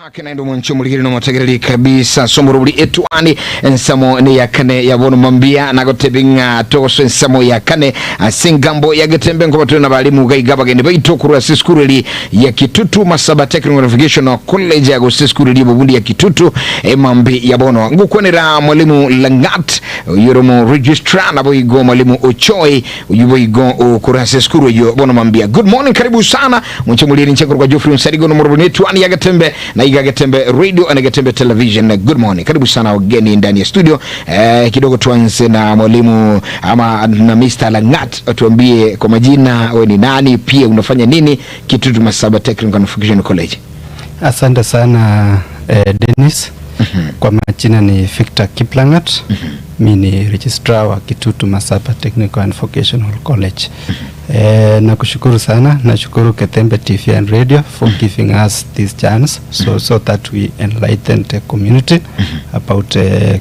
Back naende omonche omorigeri nomotegereri kabisa ase omorobori etwani ensemo ne ya kane ya bono mambia nagotebi ng'a togosoa ensemo ya kane ase engambo ya getembe nkoba tore na barimu gaiga abageni baito korwa ase esukuru eri ya Kitutu Masaba Technical Vocational College gose esukuru eri y'obobundi ya Kitutu emambi ya bono ngokwanera mwalimu Langat oyio ore omo registrar naboigo mwalimu Ochoi Oyio boigo okore ase esukuru eyio bono mambia. Good morning, karibu sana monche morieri inche korwa Geoffrey Onsarigo nomoroboni etwani ya Getembe na iga Getembe Radio and Getembe Television. Good morning, karibu sana wageni ndani ya studio. Eh, kidogo tuanze na mwalimu ama na Mr. Langat, atuambie kwa majina, wewe ni nani, pia unafanya nini Kitutu Masaba Technical and Vocational College. Asante sana eh, Dennis. Kwa majina ni Victor Kiplangat. Mi ni registrar wa Kitutu Masaba Technical and Vocational College. Eh, nakushukuru sana, nashukuru Ketembe TV and Radio for giving us this chance so that we enlighten the community about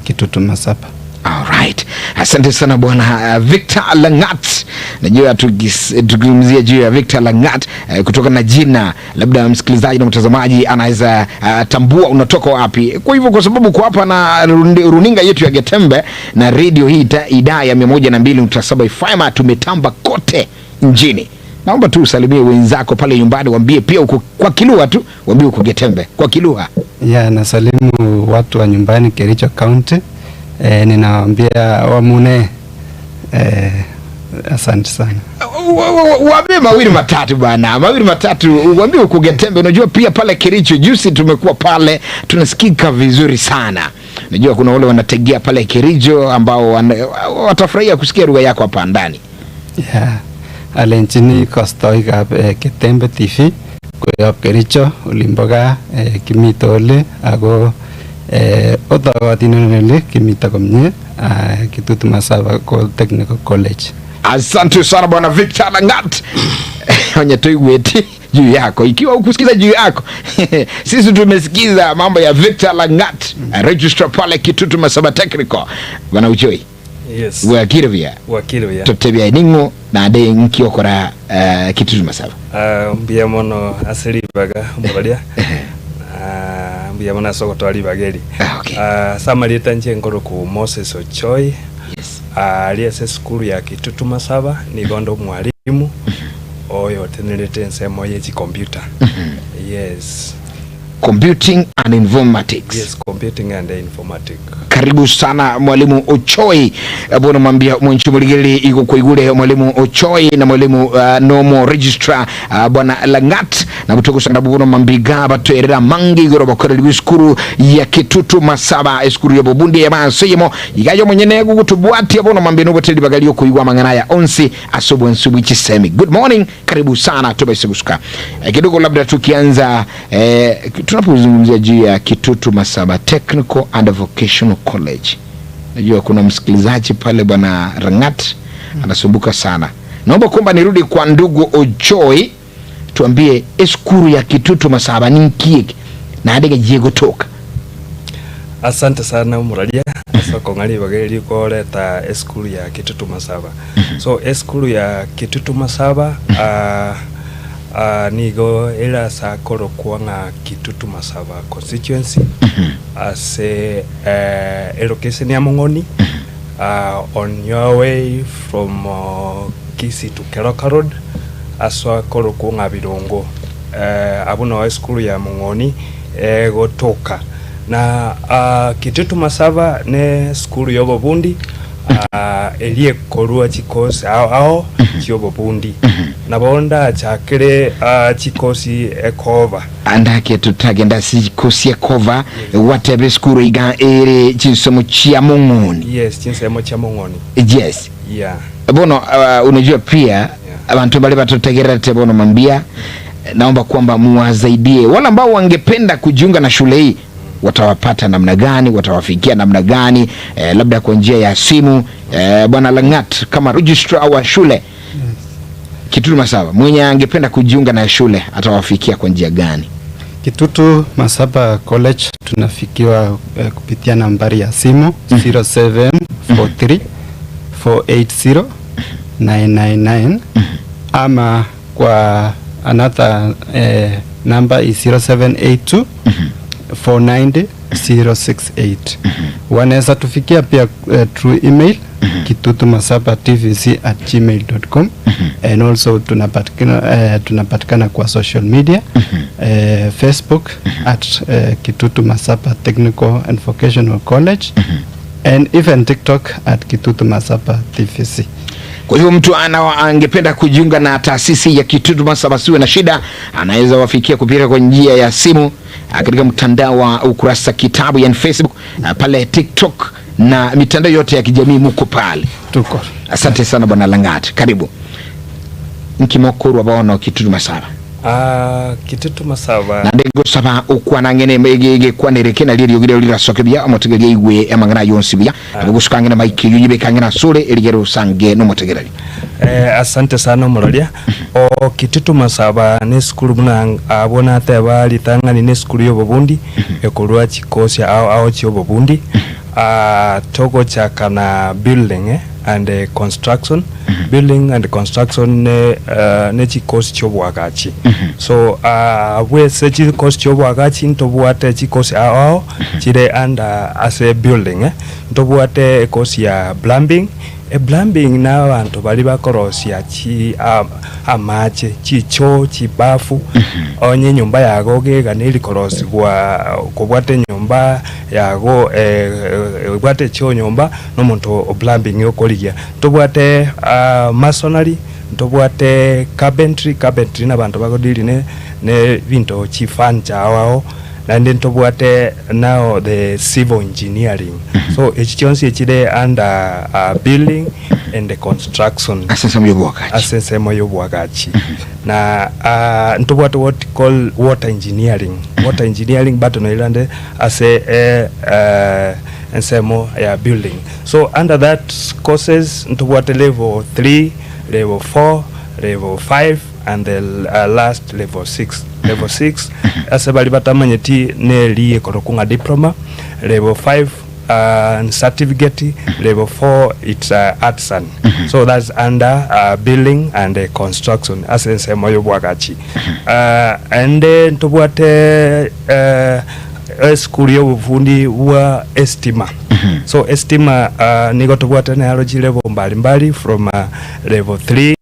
Kitutu Masaba. Alright. Asante sana bwana Victor Langat. Najua tukizungumzia juu ya Victor Langat kutoka na jina labda msikilizaji na mtazamaji anaweza tambua unatoka wapi. Kwa hivyo kwa sababu kwa hapa na runinga yetu ya Getembe na radio hii idhaa ya 102.7 FM tumetamba kote nchini. Naomba tu usalimie wenzako pale nyumbani, waambie pia uko kwa Kilua tu, waambie uko Getembe kwa Kilua. Ya, nasalimu watu wa nyumbani Kericho County. Ninawaambia wamune. Asante sana. Waambie mawili matatu bana, mawili matatu waambie uko Getembe. Unajua pia pale Kericho juzi tumekuwa pale, tunasikika vizuri sana. Unajua kuna wale wanategea pale Kericho ambao watafurahia kusikia lugha yako hapa ndani. Yeah. Alenchini kostoikab Getembe TV koyob Kericho olimbo gaa kimite oli ako otogotin en oli kimite komie Kitutu Masaba ko Technical College. Asante sana bwana Victor Langat. Onye toigweti juu yako. Ikiwa hukusikiza juu yako, sisi tumesikiza mambo ya Victor Langat, registrar pale Kitutu Masaba Technical. Bwana Uchoi. Yes. Bwakire buya. Bwakire buya. Totebia ning'o naende nki okora Kitutu Masaba? Ah, mbuya mono ase ribaga omoraria. Ah, mbuya mono ase ogotoa ribaga eri. Ah, okay. Ah, ase amarieta inche nkorokwa Moses Ochoi. Yes. Ah, aria ase esukuru ya Kitutu Masaba nigo onde omwalimu oyotenerete ensemo ye chicomputer. Yes. Computing and Informatics. Yes, Computing and Informatics. Karibu sana mwalimu Ochoi. Bono mwambia mwenchi muligeli iko kuigule mwalimu Ochoi na mwalimu nomo registrar bwana Langat na butuko sana bono mambiga batwerera mangi igoro bakorera ibisukuru ya Kitutu Masaba esukuru ya Bobundi ya Masemo igayo mwenyene gugutubwatia bono mambia noboteli bagalio kuigwa mang'ana ya onsi asobwe nsubu chisemi. Good morning, karibu sana tubaisugusuka. Kidogo labda tukianza tunapozungumzia juu ya Kitutu Masaba Technical and Vocational College. Najua kuna msikilizaji pale bwana Rangat anasumbuka sana. Naomba kwamba nirudi kwa ndugu Ochoi tuambie eskuru ya Kitutu Masaba ni nkieke na adege je kutoka. Asante sana muraria soko ngari bageri koleta eskuru ya Kitutu Masaba. So eskuru ya Kitutu Masaba nigo era sakoro kwanga Kitutu Masaba constituency ase elokation ya Mongoni on your way from Kisii to Keroka Road aswa koro kwanga Birongo abuno eskuru ya Mongoni gotoka na Kitutu Masaba ne skuru yobobundi elie korua chikosi ao chiobobundi nabonda chakire chikosi ekova andake tutagenda chikosi ekova watebe skuru iga ere chisomo chia Mong'oni. Yes, chinsemo chia Mong'oni. Yes. Yeah. Bono unajua pia abantu bale batotegerera bono mambia naomba kwamba muwasaidie wale ambao wangependa kujiunga na shule hii watawapata namna gani, watawafikia namna gani, labda kwa njia ya simu. Bwana Langat kama registrar wa shule Yes. Kitutu Masaba, mwenye angependa kujiunga na shule atawafikia kwa njia gani? Kitutu Masaba College tunafikiwa kupitia nambari ya simu 0743 480 999 ama kwa another number is 0782 490 068. Wanaweza tufikia pia through email kitutumasabatvc@gmail.com and also tunapatikana kwa social media Facebook at Kitutu Masaba Technical and Vocational College and even TikTok at Kitutu Masaba TVC. Kwa hivyo mtu ana angependa kujiunga na taasisi ya Kitutu Masaba asiwe na shida, anaweza wafikia kupitia kwa njia ya simu katika mtandao wa ukurasa kitabu, yani Facebook, pale TikTok na mitandao yote ya kijamii muko pale. Tuko. Asante sana Bwana Langat, karibu nkimokorwa bono Kitutu Masaba. Ah, Kitutu Masaba. Na ndegosaba okwana ng'ene egekwanere na ririo gire rirasoke buya omotegeria igwe amang'ana yonsi buya agosuka ng'ene maiki yuyi bekang'ena sore erigero sange nomotegereri. Asante sana omororia. O Kitutu Masaba ne esukuru buna abwo nateba ritang'ani ne esukuru ya obobundi ekorwa chikosi ao ao chia obobundi. Ah, togochaka na building and construction. Building and construction ne chikosi chia oboagachi. So abwo ase chikosi chia oboagachi ntobwate chikosi ao ao chire under ase building. Ntobwate ekosi ya plumbing. Plumbing na abanto bari bakorosia chi amache chicho chibafu onye enyomba yago geganeri korosigwa kobwate enyomba yago ebwate echoo nyomba na omonto o plumbing okorigia. Ntobwate masonry, ntobwate carpentry. Carpentry na abanto bagodiri ne binto chifurniture ao ao naende ntobwate now the civil engineering. So echi chionsi echire under building and the construction. Ase ensemo y'obwagachi. Ase ensemo y'obwagachi. Na ntobwate what call water engineering. Water engineering bado noirande ase ensemo ya building. So under that courses ntobwate level 3, level 4, level 5 and the last level 6. Level 6 ase bari batamanyeti neri ekorokwa ng'a diploma. Level 5 certificate. Level 4 it's artisan. So that's under building and construction ase ensemo y'obwagachi. And then tobwate esukuru y'obofundi bwa estima. So estima nigo tobwate naro chilevel mbalimbali from level 3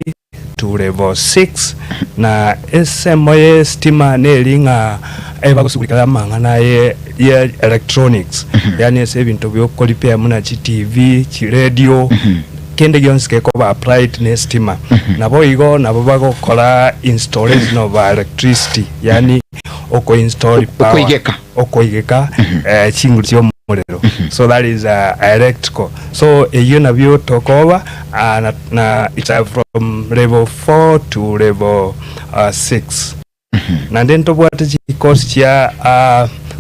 to level 6. Na esemo ya estima neri ng'a ebagosugurika amang'ana ye electronics, yani ase ebinto biokoripea muna chi TV, chi radio, kende gionsi gekoba applied na estima. Nabo igo nabo bagokora installation of electricity, yani okoinstall power. Okoigeka. Okoigeka chinguru chia omorero. So that is electrical. So eyio nabio tokoba na it's from level 4 to level 6. Naende ntobwate chikosi chia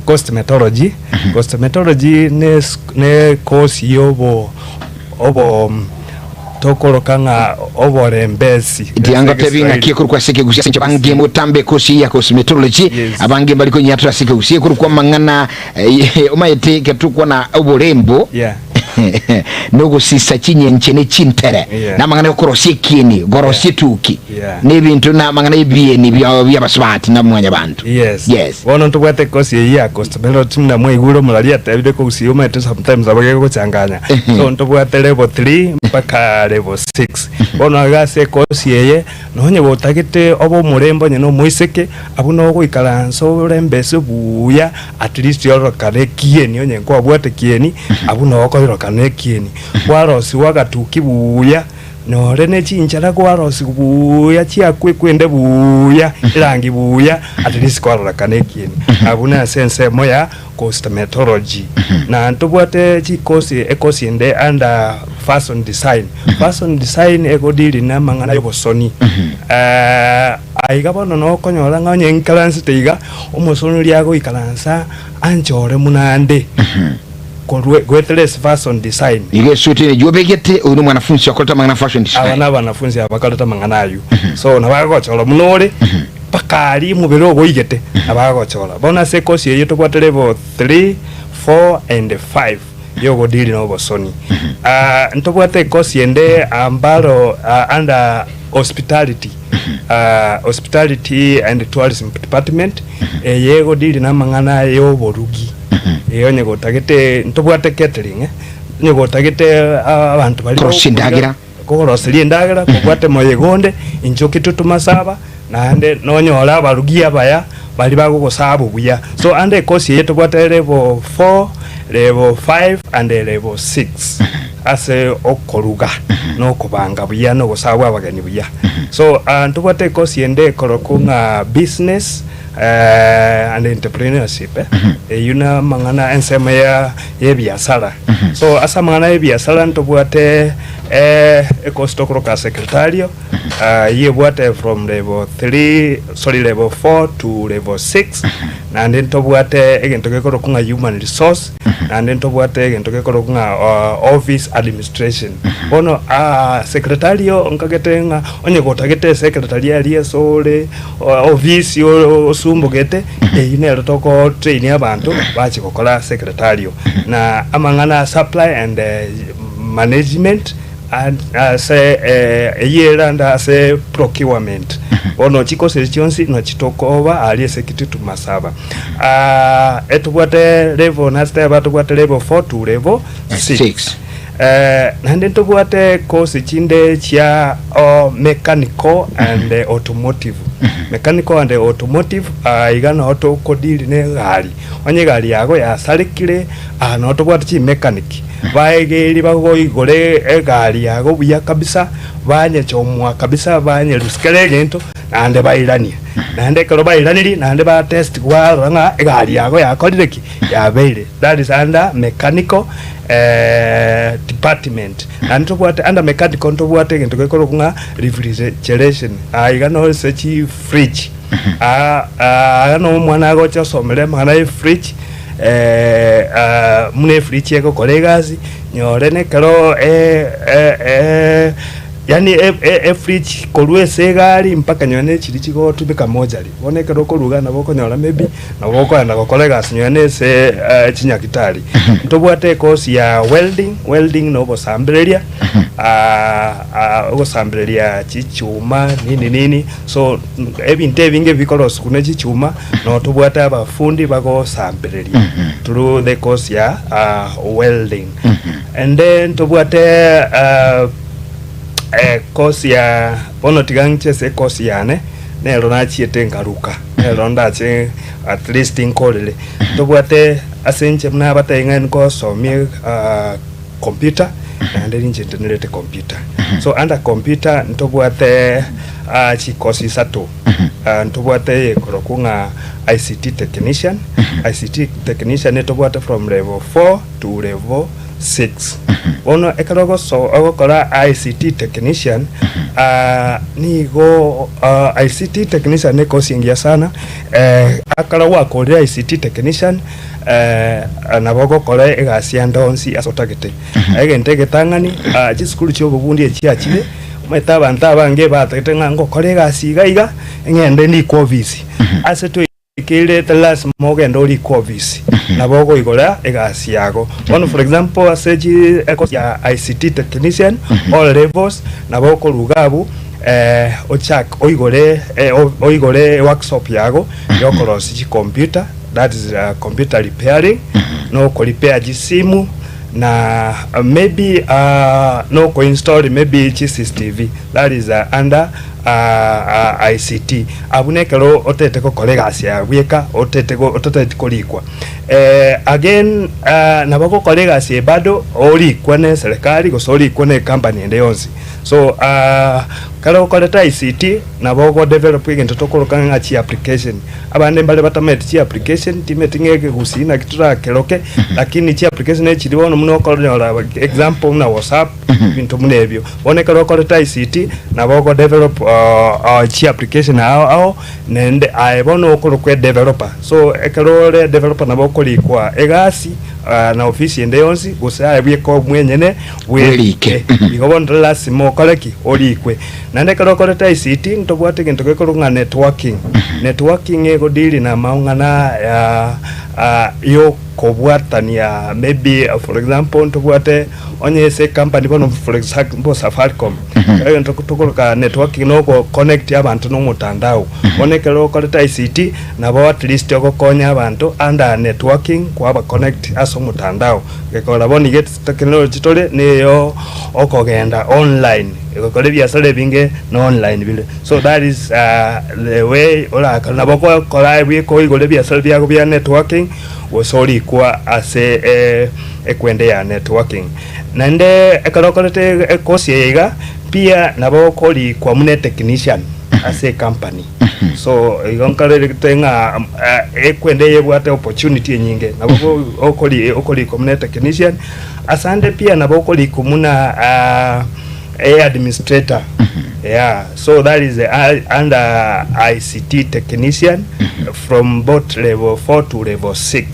cosmetology. Cosmetology ne course yobo obo tokoroka ng'a oborembesi. Tianga tebi ng'a kiekuru kwa seke gusia sincho bange mutambe kosi ya cosmetology. Abange bali konyatura seke gusia kuru kwa mang'ana omaete ketukwa na oborembo nogosisa chinyenche ne chintere namang'ana yokorosia ekieni gorosia etuki nebinto namang'ana ebieni bia byabasubati namwanya bantu. Yes. Yes. Bono ntobwate kosi eyi ya cosmetology muna mwaigure omorari atebire kogusia omanyete sometimes abage gochanganya. So ntobwate level 3 mpaka level 6. Bono iga ase ekosi eye nonye gotagete obe omorembo onye na omoiseke abwo nogoikaransa orembese buya at least ororokane ekieni onye nkwabwate kieni abwo nokoirokana ekieni kwarosiwa agatuki buya nore ne chinchara kwarosiwa buya chiakwekwende buya erangi buya at least kwarorokana ekieni abwo na ase ensemo ya cosmetology. Na ntobwate chikosi ekosi ende under fashion design. Fashion design egodiri na amang'ana y'obosoni. Aiga bono nokonyora ng'a onye nkaransete iga omosoni oria agoikaransa anchore munande korwe gweteresi fashion design. Iga esuti ene jobegete oyu ni mwanafunzi akoreta mang'ana fashion aba design. Na abanafunzi aba bakareta amang'ana ayu. So nabagochora muno ore mpaka ari omobere ogoigete nabagochora. Bono ase ekosi eyio tobwate level 3, 4 and 5 yogodiri na obosoni. Ntobwate ekosi ende ambaro under hospitality, hospitality and tourism department, eye egodili na amang'ana ya oborugi. Eh, onye gotagete ntobwate catering eh, onye gotagete abanto baria Korosia endagera. Koroseria endagera, kobwate moyega onde, inche okitutu masaba, naende nonyore abarugi abaya baria bagogosaba buya. So ande ekosi eye tobwate level 4, level 5 and level 6 ase okoruga na okobanga buya na ogosabwa abageni buya. So ntobwate ekosi ende ekorokwa ng'a business and entrepreneurship eh, eyio na amang'ana ensemo ya y'ebiasara. So ase amang'ana y'ebiasara ntobwate ekosi tokoroka secretarial, eyio ebwate from level 3 sorry level 4 to level 6, naende ntobwate egento gekorokwa ng'a human resource, naende ntobwate egento gekorokwa ng'a office administration. Bono secretarial nkagete ng'a onye gotagete secretary aria ase ore Ofisi osumbogete, eyio nero toko train abanto bache gokora secretarial na amang'ana a supply and management ase eyio ere ande ase procurement. Bono chikosi echi chionsi nachi tokoba aria ase Kitutu Masaba. Etobwate level nasiteba tobwate level 4 to level 6. Six. Naende ntobwate course chinde chia mechanical and automotive. Mechanical and automotive iga noo tokodeal na egari, onye egari yago yasarekire aa noo tobwate chimechanic baegeri bagoigore egari yago buya kabisa, banyechomwa kabisa banyerusia kera egento naende bairanie. Naende ekero bairanirie naende ba test barora ng'a egari yago yakorire ki? Yabeire. That is under mechanical department. Naende tobwate under mechanical ntobwate egento gekorokwa ng'a refrigeration. Aa iga no ase chi fridge. Aa aa no omwana agocha osomere amang'ana ya efridge buna efridge egokora egasi, nyore nekero yaani efridge korwa ase egari mpaka nonye ne chiri chigotumeka mochari. Bono ekero okoruga nabo okonyora maybe nabo okoenda gokora egasi nonya na ase chinyagitari. Ntobwate ekosi ya welding, welding na ogosambereria ogosambereria chichuma nini nini, so ebinto ebinge bikorosiwa ne chichuma no tobwate abafundi bagosambereria through the course ya welding. And then ntobwate course ya bono tiga ng'iche ase ecourse yane. Nero nachiete nkaruka, nero ndache at least nkorere. Ntobwate ase inche buna abatebia ng'a nkosomie computer, naende ninche ntenerete computer. So under computer ntobwate chikosi isato, ntobwate eyekorokwa ng'a ICT technician, ICT technician ntobwate from level 4 to level 6. Bono ekero ogoso ogokora ICT technician nigo ICT technician ne ekosi engiya sana, ekero gwakorire ICT technician nabo ogokora egasi ande onsi ase otagete. Egento egetang'ani chisukuru chia obobundi echi chiachire, omanyete abanto abange batagete ng'a ngokora egasi iga iga, ng'ende ndikwe ofisi. Ase toi. Ekere tari lasima ogende orikwe ofisi, nabo okoigora egasi yago. Bono for example ase chi ecourse ya ICT technician all levels nabo okoruga abwo ochake oigore oigore workshop yago ya okorosia chicomputer that is computer repairing na okorepair chisimu na maybe na okoinstall maybe chi CCTV that is under ICT. Abwo nekero otete gokora egasi yaye bweka otete otateti korikwa. Again nabo ogokora egasi eye bado orikwe ne eserekari gose orikwe ne ecompany ende yonsi. So kare okorete ICT nabo ogo develop egento tokoroka ng'a chi application. Abande mbare batamanyeti chi application timanyeti ng'a ekegusii naki torakeroke lakini chi application echiri bono buna okonyora example buna WhatsApp ebinto buna ebio. Bono ekero okorete ICT, nabo ogo develop chi application ao ao, naende aye bono okorokwa edeveloper. So ekero ore edeveloper nabo okorikwa egasi na ofisi ende yonsi, gose aye bweka omwenyene Bwerike. Igo bono tari lasima okore ki? Orikwe. Naende ekero okorete ICT, ntobwate egento gekorokwa ng'a networking. Networking ego deal na amang'ana ya yokobwatania maybe for example ntobwate Onye ase ecompany bono for example Safaricom. Egento tokoroka networking na ogo connect abanto na omotandao. Bono ekero okorete ICT nabo at least ogokonya abanto under networking kwaba connect ase omotandao. Gekogera bono iga technology tore neyo okogenda online gokora ebiasara ebinge na online bire. So that is the way orakore. Nabo okokora koigora ebiasara biago bia networking gose orikwa ase ekwende ya networking. Naende ekero okorete ecourse eye iga, pia nabo okorikwa buna etechnician ase ecompany. So igo nkarerete ng'a ekwende eye ebwate opportunity enyinge, nabo okori okorikwa buna etechnician, asande pia nabo okorikwa buna e administrator yeah so that is under ICT technician from both level 4 to level 6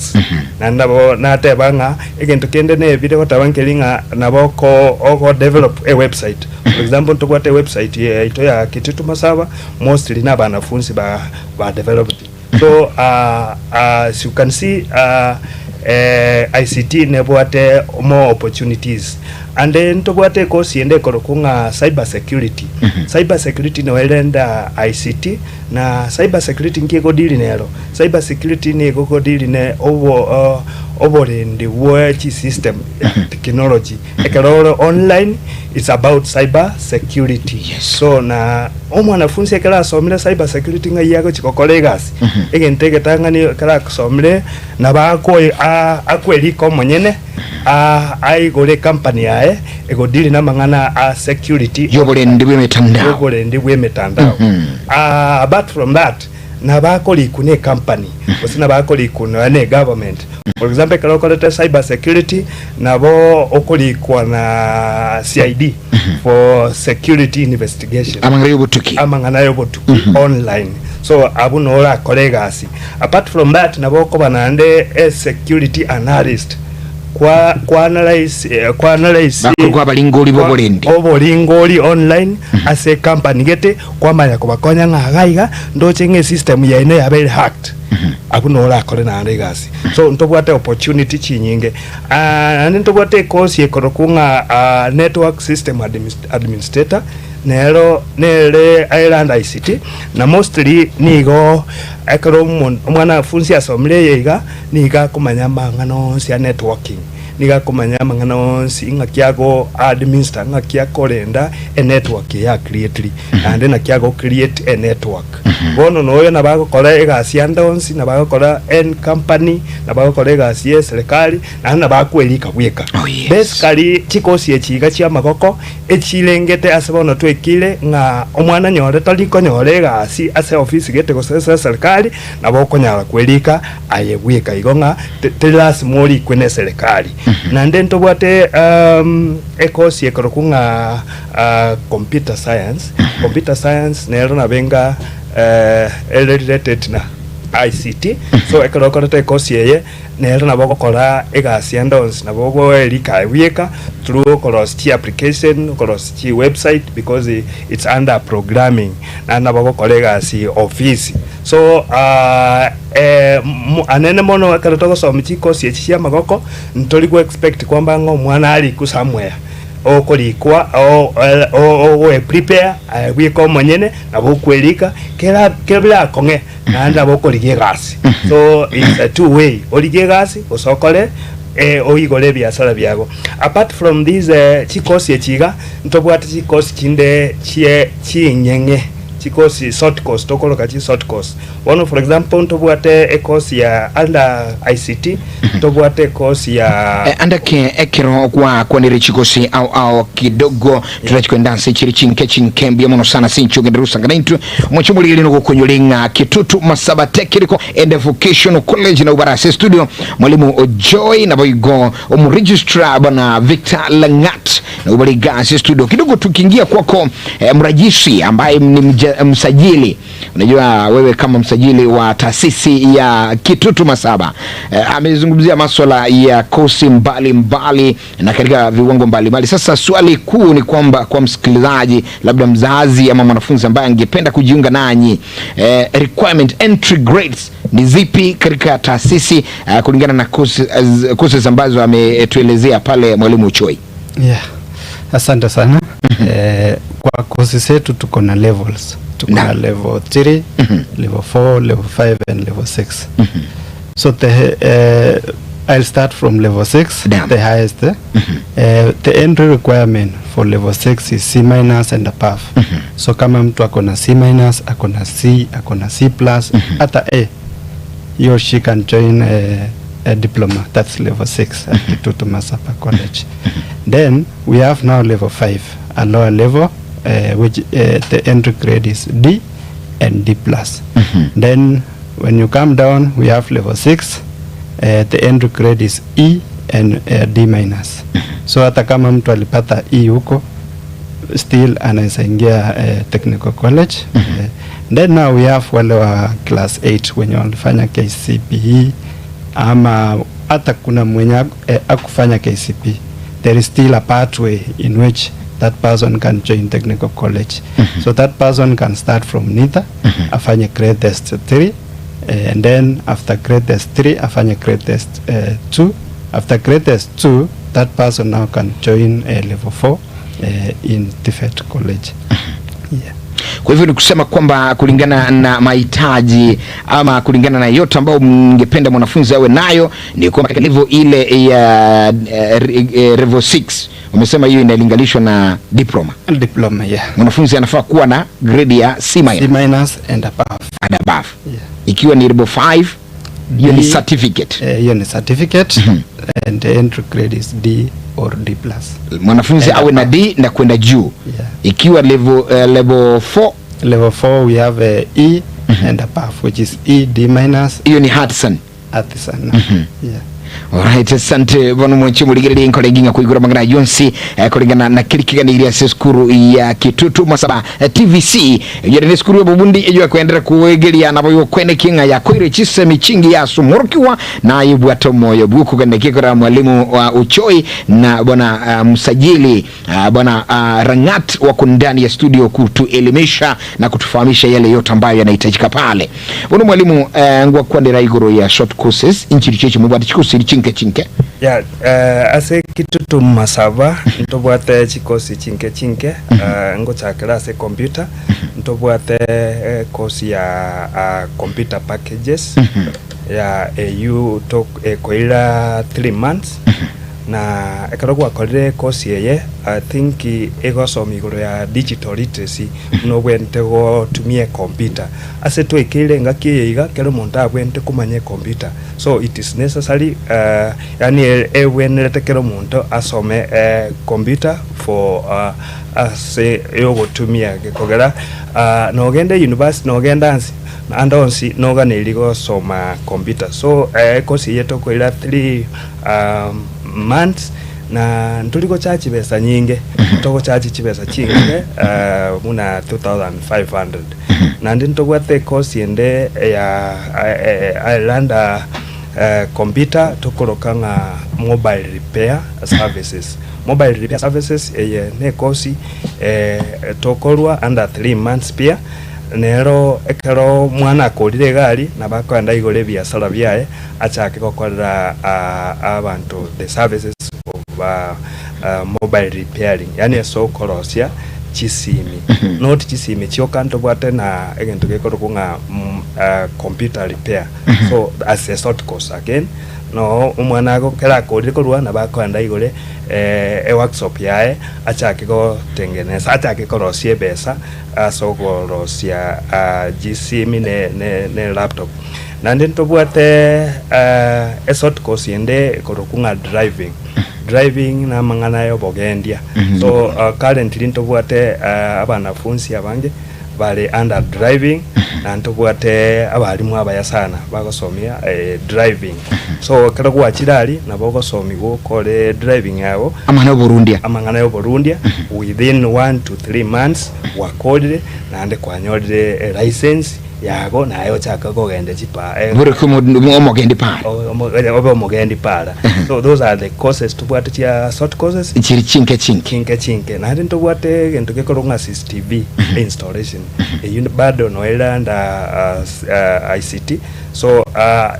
naende nabo nateba ng'a egento kende nebire goteba nkeri ng'a nabo oko oko develop e website for example ntobwate ewebsite yaito ya Kitutu Masaba mostly na abanafunzi ba ba developed so as you can see ICT nebwate more opportunities and ntobwate ecourse ende ekorokwa ng'a cyber security cyber security noyo ere under ICT Na cyber security nki egodeal nero? Cyber security nigo egodeal ne obo oborendi bwe chisystem ya technology. Ekero ore online it's about cyber security. Yes. So na omwanafunzi ekero asomire cyber security ng'ai agochi gokora egasi, egento egetang'ani ekero asomire nabo akoi akwerika omonyene aigore ecompany yaye egodeal namang'ana a security Y'oborendi bw'emetandao. y'oborendi bw'emetandao. Apart from that, nabo akorikwa ne ecompany gose nabo akorikwa nonya ne egovernment. For example, ekero okorete cyber security nabo okorikwa na CID for security investigation. Amang'ana y'obotuki. Amang'ana y'obotuki online. So abwo noo orakore egasi. Apart from that nabo okoba naende a security analyst kwa kwa analyze eh, kwa analyze Bakorwa abaringori b'oborendi. oboringori online ase ecompany gete kwamanya kobakonya ng'a iga iga ndoche ng'a esystem yaino yabeire hacked abwo noo orakore naende egasi so ntobwate opportunity chinyinge Ah, naende ntobwate ecourse ekorokwa ng'a ah, network system administrator Nero nere aerande ICT, na mostly nigo ekero omwanafunsi asomire eye iga, nigo akomanya amang'ana onsi a networking, nigo akomanya amang'ana onsi ng'aki ago administer, ng'aki akorenda enetwork eye a creatiri, naende naki ago create enetwork. Bono noyo nabo agokora egasi ande onsi, nabo agokora en company, nabo agokora egasi ya eserekari, naende nabo akwerika bweka. Oh, yes. Basically chikosi echi iga chia amagoko, Echirengete ase bono twekire ng'a omwana nyore tari konyora egasi ase ofisi gete gose ase eserikari, nabo okonyara kwerika aye bweka igo ng'a teri lasima orikwe ne eserikari. Naende ntobwate ekosi ekorokwa ng'a computer science, computer science nero nabo enga ere related na ICT, so ekero okorete ekosi eye, Nere nabo ogokora egasi ende onsi, nabo ogoerika aye bweka through okorosia chi application, okorosia chi website because it's under programming, naende nabo ogokora egasi ofisi. So anene mono ekero togosomia chikosi echi chia amagoko, ntori go expect kwamba ng'a omwana arikwe somewhere, okorikwa ogoe prepare aye bweka omonyene, nabo okwerika kera kera birakong'e. Naende nabo okorigia egasi. So it's a two way, origie egasi gose okore eh, oigore ebiasara biago. Apart from these eh, chikosi echi iga, ntobwate chikosi chinde chie ching'eng'e, chikosi short course tokoroka chi short course. Bono for example ntobwate ecourse ya under ICT, ntobwate ecourse ya Eh, andake ekero gwakwanire chikosi ao ao kidogo turachikwenda ase chiri chinke chinke mbuya mono sana ase inche ogende rusanga naintwe Omochie omoriri nogokonyora ing'a Kitutu Masaba Technical and Vocational College nabwo bare ase studio, Mwalimu Ojoy naboigo omoregistrar bwana Victor Langat nabwo bare iga ase studio. Kidogo tukiingia kwako eh, mrajisi ambaye ni mja, msajili Unajua wewe kama msajili wa taasisi ya Kitutu Masaba eh, amezungumzia maswala ya kosi mbalimbali na katika viwango mbalimbali. Sasa swali kuu ni kwamba kwa msikilizaji, labda mzazi ama mwanafunzi ambaye angependa kujiunga nanyi, eh, requirement entry grades ni zipi katika taasisi eh, kulingana na courses ambazo ametuelezea pale mwalimu Choi? Yeah. Asante sana. Eh, kwa Kosi zetu tuko na levels. Tuko na Naam. level 3, level 4, level 5 and level 6. So the I'll start from level 6, Naam. the highest. Eh? The entry requirement for level 6 is C minus and above. So kama mtu ako na C minus, ako na C, ako na C plus, hata A, he or she can join a diploma. That's level 6 at Kitutu Masaba College. Then we have now level 5, a lower level, which the entry grade is D and D plus. Then when you come down, we have level 6, the entry grade is E and D minus. So hata kama mtu alipata E huko still anaweza ingia technical college. Then now we have wale wa class 8 wenye walifanya KCPE ama hata kuna mwenye akufanya KCPE, there is still a pathway in which that person can join technical college. So that person can start from NITA, afanye grade test 3, and then after grade test 3 afanye grade test 2. After grade test 2 that person now can join level 4 in TVET college. Yeah. Kwa hivyo ni kusema kwamba kulingana na mahitaji ama kulingana na yote ambayo mngependa mwanafunzi awe nayo ni kwamba katika level ile ya level 6 umesema hiyo inalinganishwa na diploma. Diploma, yeah. Mwanafunzi anafaa kuwa na grade ya C minus C minus and above. And above. Yeah. Ikiwa ni level 5 hiyo ni D, certificate. Hiyo ni certificate and the entry grade is D or D plus. Mwanafunzi And awe na above. D na kwenda juu. Yeah. Ikiwa level 4? Level 4 we have a E and above, which is E, D minus. Hiyo ni artisan. Artisan. Yeah. Alright, asante bono mwenchi muligereri nkore nginga kuigura mangana yonsi kulingana na kiri kiganiria ase sukuru ya Kitutu Masaba TVC yere ni sukuru ya bubundi eyo kuendelea kuwegeria nabo yo kwene kinga ya koire chisemi chingi ya sumurukiwa na ibwata moyo buku kende kikora mwalimu wa Uchoi na bwana msajili bwana Rangat wako ndani ya studio kutuelimisha na kutufahamisha yale yote ambayo yanahitajika pale. Bono mwalimu ngwa kwandera igoro ya short courses inchiri chechi mubati chikusi chinke chinke. Ya, ase Kitutu Masaba ntobwate chikosi chinke chinke, ngochakera ase computer ntobwate kosi ya computer packages ya AU to ekoira 3 months na ekero gwakorire kosi eye, I think egosoma igoro ya digital literacy nobwente gotumia computer ase twekeire ngaki eye iga kero omonto abwente kumanya computer, so it is necessary, yani ebwenerete kero omonto asome computer for ase yogotumia gekogera nogenda university, nogenda ansi ande onsi noganeri gosoma computer. So kosi eye tokoira 3 months na nturi gochaji chibesa nyinge, togochaji chibesa chinge muna 2500. Nandi ntobwate kosi ende ya Islander computer tokoroka ng'a mobile repair services. Mobile repair services eye ne kosi tokorwa under 3 months pia nero ekero mwana akorire egari nabo akoenda igoro ebiasara biaye achake gokorera abanto the services of mobile repairing, yani ase okorosia chisimi, not chisimi chioka, ntobwate na egento gekorokwa ng'a computer repair. So as a short course again no omwana agokera akorire korwa nabo akoenda igore e workshop yaye achake gotengeneza, achake korosia ebesa ase okorosia gisimi ne laptop. Naende ntobwate e short course ende ekorokwa ng'a driving. Driving na amang'ana ya obogendia. So currently ntobwate abanafunzi abange bari under driving na ntobwate abarimu abaya sana bagosomia driving. So ekero gwachire aria nabo ogosomiwa okore driving yabo. Amang'ana oborundia. Amang'ana ya oborundia within 1 to 3 months wakorire naende kwanyorire license yago naye ochaka kogenda chipa bure omogendi pale. Obe omogendi para. So those are the courses tobwate chia short courses. Chiri chinke chinke. Chinke chinke. Naende ntobwate gento gekorwo ng'a CCTV installation. Eyu bado noera under ICT. So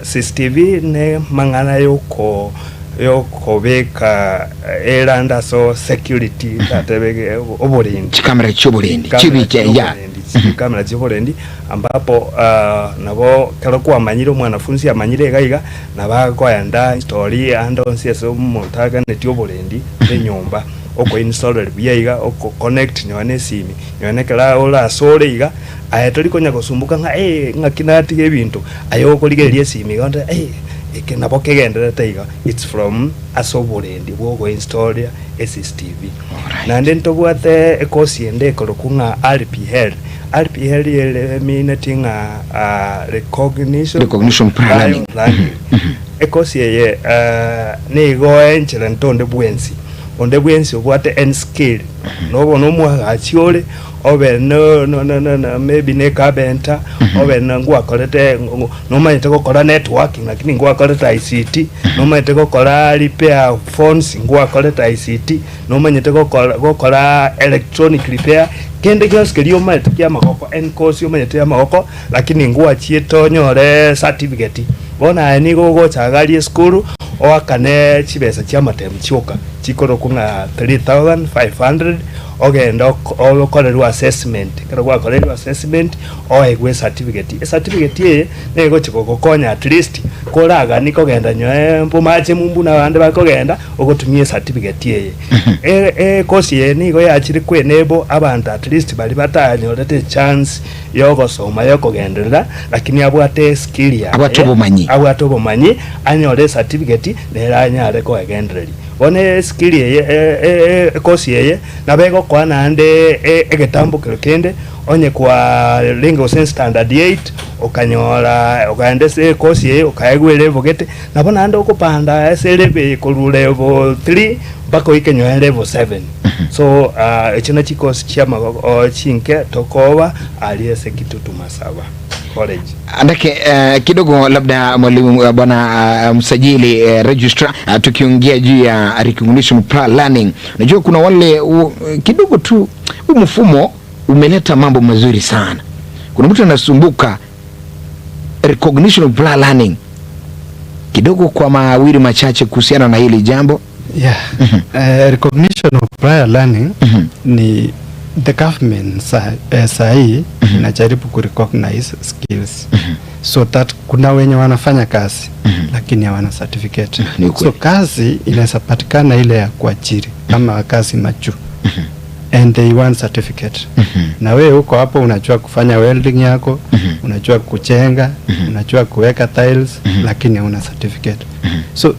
CCTV ne mang'ana yoko yokobeka eranda ase security tatebe oborendi. Chikamera chioborendi, Chikamera chibicha ya. chioborendi, chikamera chioborendi ambapo nabo ekero kwamanyire omwanafunzi amanyire iga iga nabo akoenda install ande onsi ase omonto aganetie oborendi ase enyomba okoinstallera buya iga oko connect nonya na esimi nonya na ekero ore ase ore iga aye tori konya gosumbuka ng'a eh ng'aki natiga ebinto aye okorigereria esimi iga onde eh eke nabo kegendererete iga it's from ase oborendi bwa ogoinstall eCCTV. Naende ntobwate ekosi ende ekorokwa ng'a RPL. RPL ere emineti ng'a Recognition Recognition Prior Prior Learning. Learning. Ekosi eye nigo encherente onde bwensi, onde bwensi obwate any skill, nobe nomwagachi ore, obe no no no no no maybe ne carpenter, obe na ngwakorete nomanyete gokora networking lakini ngwakorete ICT, nomanyete gokora repair phones ngwakorete ICT, nomanyete gokora gokora electronic repair, kende gionsi keria omanyete kia amagoko any course omanyete ya amagoko, lakini ngwachiete onyore certificate. Bono aye nigo ogocha agaria esukuru, oakane chibesa chia amatemu chioka, chikorokwa ng'a 3500, ogende okorerwe assessment, ekero gwakorerwe assessment, oegwe ecertificate. Ecertificate eye negochi gogokonya at least koragani kogenda nyoe mbomache mumbu na abande bakogenda, ogotumia ecertificate eye. Ecourse eye nigo yachire ko enable abanto at least baria batanyorete echance yogosoma yokogenderera, lakini abwate eskill yaye, Abwate obomanyi. abwate obomanyi, anyore ecertificate nere anyare koegendereria. Bono eskill eye ecourse eye nabo egokoa naende egetambokero kende, onye kwarenge gose standard eight, okanyora okaenda ase ecourse eye okaegwa elevel gete, nabo naende okopanda ase elevel eye korwa level three mpaka oike nonye level seven. So echio nachio chicourse chia amagoko chinke tokoba aria ase Kitutu Masaba College. Andake kidogo labda mwalimu bwana msajili registrar tukiongea juu ya recognition prior learning, unajua kuna wale kidogo tu huu mfumo umeleta mambo mazuri sana. Kuna mtu anasumbuka recognition of prior learning kidogo, kwa mawili machache kuhusiana na hili jambo. Yeah. Recognition of prior learning ni the government sa hii inajaribu kurecognize skills so that kuna wenye wanafanya kazi lakini hawana certificate. Ni ukweli. So kazi inaweza patikana ile ya kuajiri kama kazi majuu and they want certificate. Na wewe uko hapo unajua kufanya welding yako, unajua kujenga, unajua kuweka tiles lakini hauna certificate. So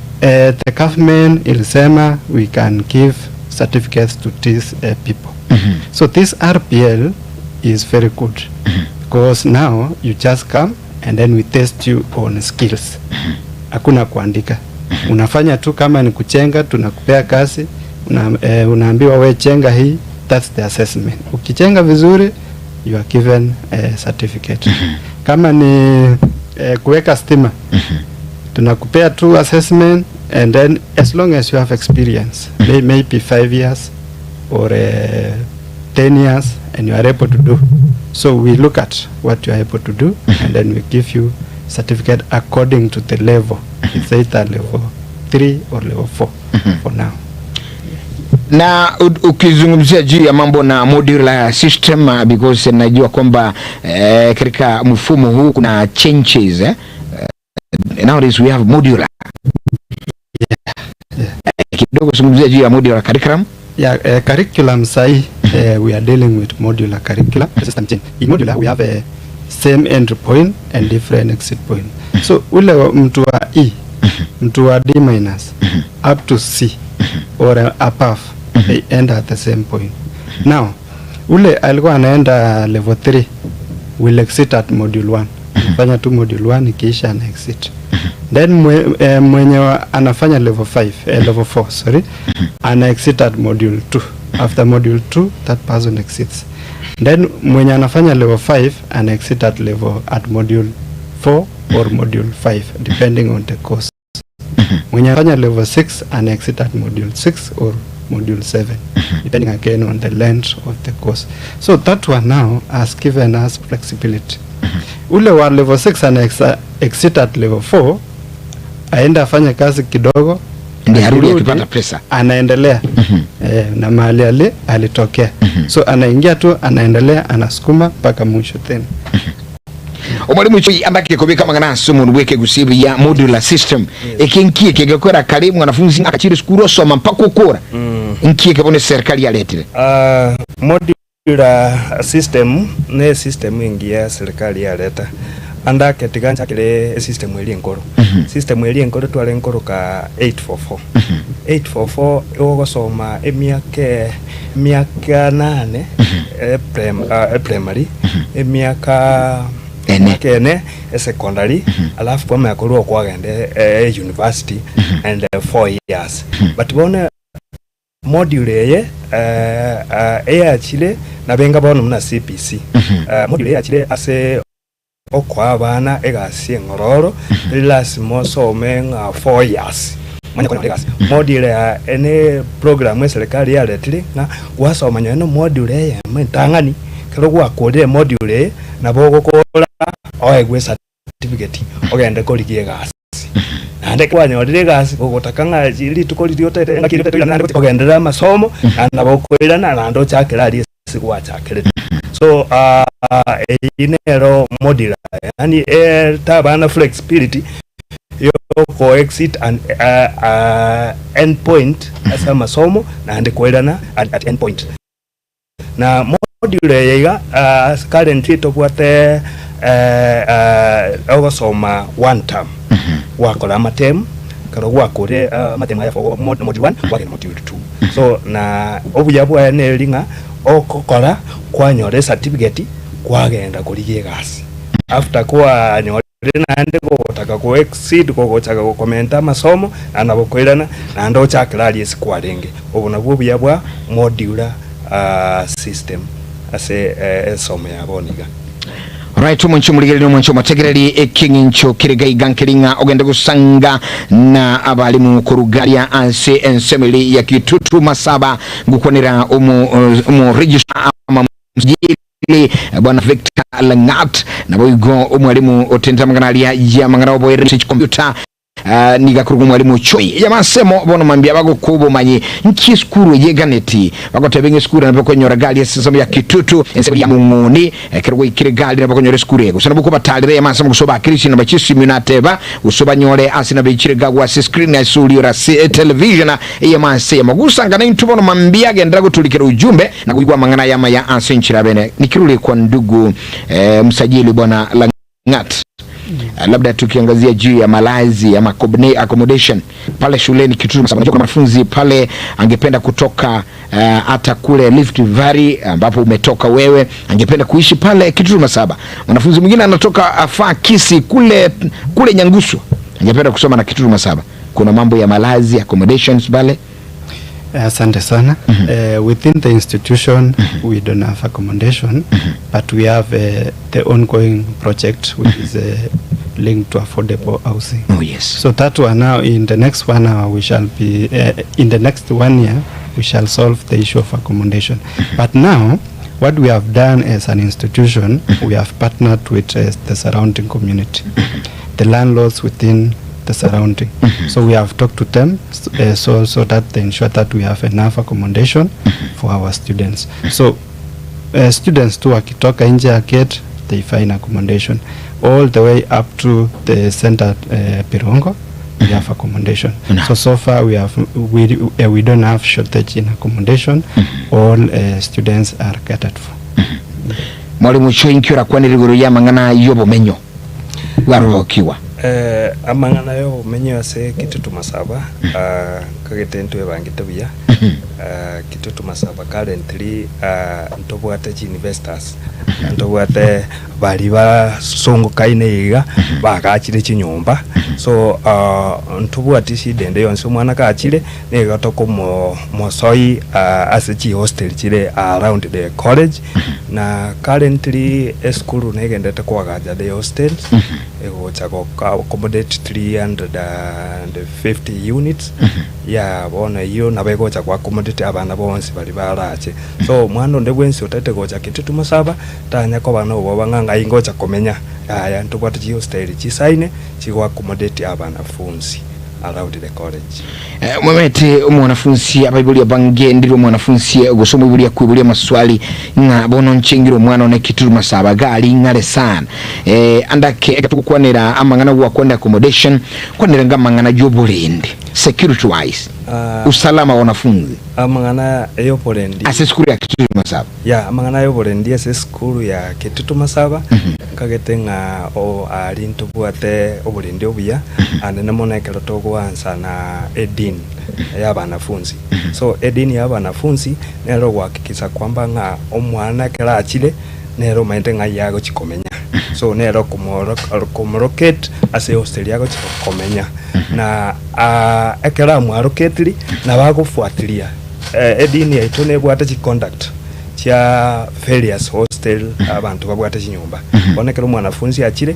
the government ilisema we can give certificates to these people. So this RPL is very good because now you just come and then we test you on skills. Hakuna kuandika. Unafanya tu kama ni kujenga, tunakupea kazi, unaambiwa we jenga hii, that's the assessment. Ukijenga vizuri, you are given a certificate. Kama ni kuweka stima, tunakupea tu assessment and then as long as you have experience, maybe 5 years or 10 years and you are able to do. So we look at what you are able to do and then we give you certificate according to the level. It's either level 3 or level 4 for now. Na ukizungumzia juu ya mambo na modular system because najua kwamba katika mfumo huu kuna changes eh? Nowadays we have modular kidogo zungumzia juu ya modular curriculum. Yeah, curriculum sahi we are dealing with modular curriculum system change. In modular we have a same entry point and different exit point. So ule mtu wa E, mtu wa D minus up to C or above they end at the same point. Now ule alikuwa anaenda level 3 will exit at module 1. Fanya tu module 1 ikiisha ana exit. Then mwenye anafanya level 5, level 4 sorry, ana exit at module 2. After module 2 that person exits. Then mwenye anafanya level 5 ana exit at module 4 or module 5 depending on the course. Mwenye anafanya level 6 ana exit at module 6 or module 7 depending again on the length of the course. So that one now has given us flexibility. Ule wa level 6 ana exit at level 4 aende afanye kazi kidogo. Ndiye arudi Akirudi, akipata pesa. Anaendelea na mahali alitokea. So anaingia tu anaendelea anasukuma mpaka mwisho tena. Omwalimu Choi andake kobeka amang'ana ase omonwe bw'ekegusii buya modular system eke nki eke gekora kare mwanafunzi agachire esukuru osoma mpaka okora nki eke bono eserikali yaretire. Ah, modular system ne esystem engiya eserikali yareta ande ake tiga nchakere esystem eria enkoro. System eria enkoro twarenge koroka 844. 844 igo ogosoma emiaka emiaka nane eprim eprimary, emiaka Ene. emiaka ene esecondary, alafu kwamanya korwa okwo kwagenda e university and 4 years. But bono module eye eyachire nabenga bono buna CBC. Module eye yachire ase okoa abana egasi eng'ororo, teri lasima osome ng'a 4 years omanye konyora egasi. Module eye ne program eserekari yaretire ng'a gwasoma nonye na module eyemo entang'ani, ekero gwakorire emodule eye, nabo ogokora oegwe ecertificate ogende korigia egasi. Naende kwanyorire egasi gogotaka ng'a rituko riria otaete engaki eria otaete oirane naende gochia kogenderera amasomo, naende nabo okoirana naende ochakere aria ase gwachakerete. So eyio nero modular, yaani erete abana flexibility yoko exit and end point ase amasomo naende koirana at end point. Na module eye iga ase currently tobwate ogosoma one term, gwakora amatemu, ekero gwakorire amatemu aya for module one, kwagenda module two. So na obuya bwaye neri ng'a ogokora kwanyora ecertificate kwagenda korigia egasi. After kwanyorire naende gogotaka go exceed gogochaka gokomenta amasomo na nabo koirana naende ochakere aria ase kwarenge. Obo nabwo obuya bwa modular system ase esomo ya bono iga. Right, omonche omorigereria omonche omotegereri ekeng'encho kere gaiga nkeri ng'a ogende gosanga na abalimu korugaria ase ensemo eri ya Kitutu Masaba ngokwanera omo omo registrar ama msajili bwana Victor Langat naboigo omwalimu otente amang'ana aria ya amang'ana oboereri ase chikompyuta Ah, niga korwa omwalimu Choi yamasemo bono mambia bagokwa obomanyi nki esukuru eye eganeti bagoteba ng'a esukuru nabo ekonyora gari ase ensemo ya Kitutu ensemo ya Mong'oni ekero gwaikire gari nabo okonyora esukuru eye gose nabo okobatarera yamasemo gose obakere chinamba chi'esimi nateba gose obanyore ase nabo echire gagwa ase screen ase oriore ase etelevision eyamase yamo gusangana intwe bono mambia gendera goturikera ujumbe na koigwa amang'ana aya amaya ase enchera abene nikirure kwa ndugu eh, msajili bwana Langat. Labda tukiangazia juu ya malazi ama accommodation pale shuleni Kitutu, sababu najua kuna mwanafunzi pale angependa kutoka hata kule Rift Valley ambapo umetoka wewe, angependa kuishi pale Kitutu Masaba. Mwanafunzi mwingine anatoka afaa Kisi kule kule Nyangusu, angependa kusoma na Kitutu Masaba. Kuna mambo ya malazi accommodations pale. Asante sana. Within the institution, we don't have accommodation, but we have the ongoing project, which is linked to affordable housing. Oh yes. So that one now, in the next 1 hour, we shall be, in the next 1 year, we shall solve the issue of accommodation. But now, what we have done as an institution, we have partnered with the surrounding community, the landlords within the surrounding. So we have talked to them so that they ensure that we have enough accommodation for our students. So students tu wakitoka nje ya gate, they find accommodation all the way up to the center Birongo. We have accommodation. No. So, so far we don't have shortage in accommodation. All students are catered for. Mwalimu Choi nki orakwanere igoro y'amang'ana y'obomenyo bwarobokiwa? Amang'ana y'obomenyo ase Kitutu Masaba nkagete ntwebangete buya. Kitutu Masaba currently ntobwate chi investors, ntobwate bari basongokaine iga bagachire chinyomba, so ntobwati shida ende yonsi. Omwana kachire nigo tokomo mosoi ase chihostel chire around the college, na currently esukuru negendete koagacha the hostels egocha goka accommodate 350 units ya bono eyio nabo egocha go accommodate abana bonsi bari barache. So omwana onde bwensi otagete gocha Kitutu Masaba tanya koba na oboba ng'a ng'ai ngocha komenya, yaya, ntobwate chihostel chisaine chigo accommodate abanafunzi. around the college. Eh, Omwemete omwanafunsi abaibori abange ndire omwanafunsi gose omoibori akoiboria amaswali ng'a bono nchengire omwana one Kituru Masaba iga aria ing'are sana eh, andake ekero togokwanera amang'ana gwakwanire accommodation kwanera nga amang'ana y'oborendi security wise Ah. usalama wa wanafunzi Amang'ana y'oborendi ase esukuru ya Kituru Masaba. Ya, amang'ana y'oborendi ase esukuru ya Kitutu Masaba, nkagete ng'a o aria ntobwate oborendi obuya, anene mono ekero togoansa na edini y'abanafunsi. So edini y'abanafunsi nere ogohakikisha kwamba ng'a omwana ekero achire, nere omanyete ng'ai agochia komenya. So nere okomoro okomolocate ase ehostel agochia komenya. Na ekero amwalocatiri, nabo agofuatilia. Edini yaito nebwate chiconduct chia various hostel abanto babwate chinyomba. Bono ekero omwanafunzi achire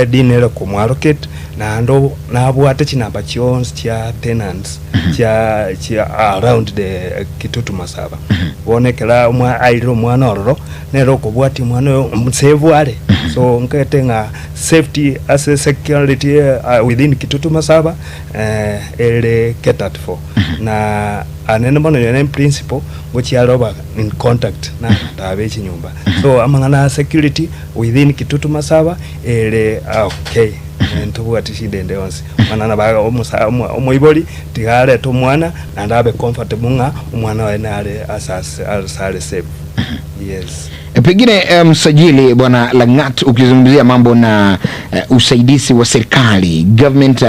edini ere komwallocate naende nabwate chinamba chionsi chia tenants chia chia around the Kitutu Masaba. Bono ekero omwa airire omwana ororo nere okobwatia omwana oyo omosevu are. So nkaete ng'a safety ase security within Kitutu Masaba ere catered for. Na anene bono nonye ne principal ngochia are oba in contact na abanto aba be chinyomba. So amang'ana a security within Kitutu Masaba ere okay, ntobwati shida ende yonsi. Omwana nabo aga omosa omoibori tiga arete omwana naende abe comfortable ng'a omwana oye nare ase ase are safe, yes. Pengine msajili Bwana Langat, ukizungumzia mambo na usaidizi wa serikali government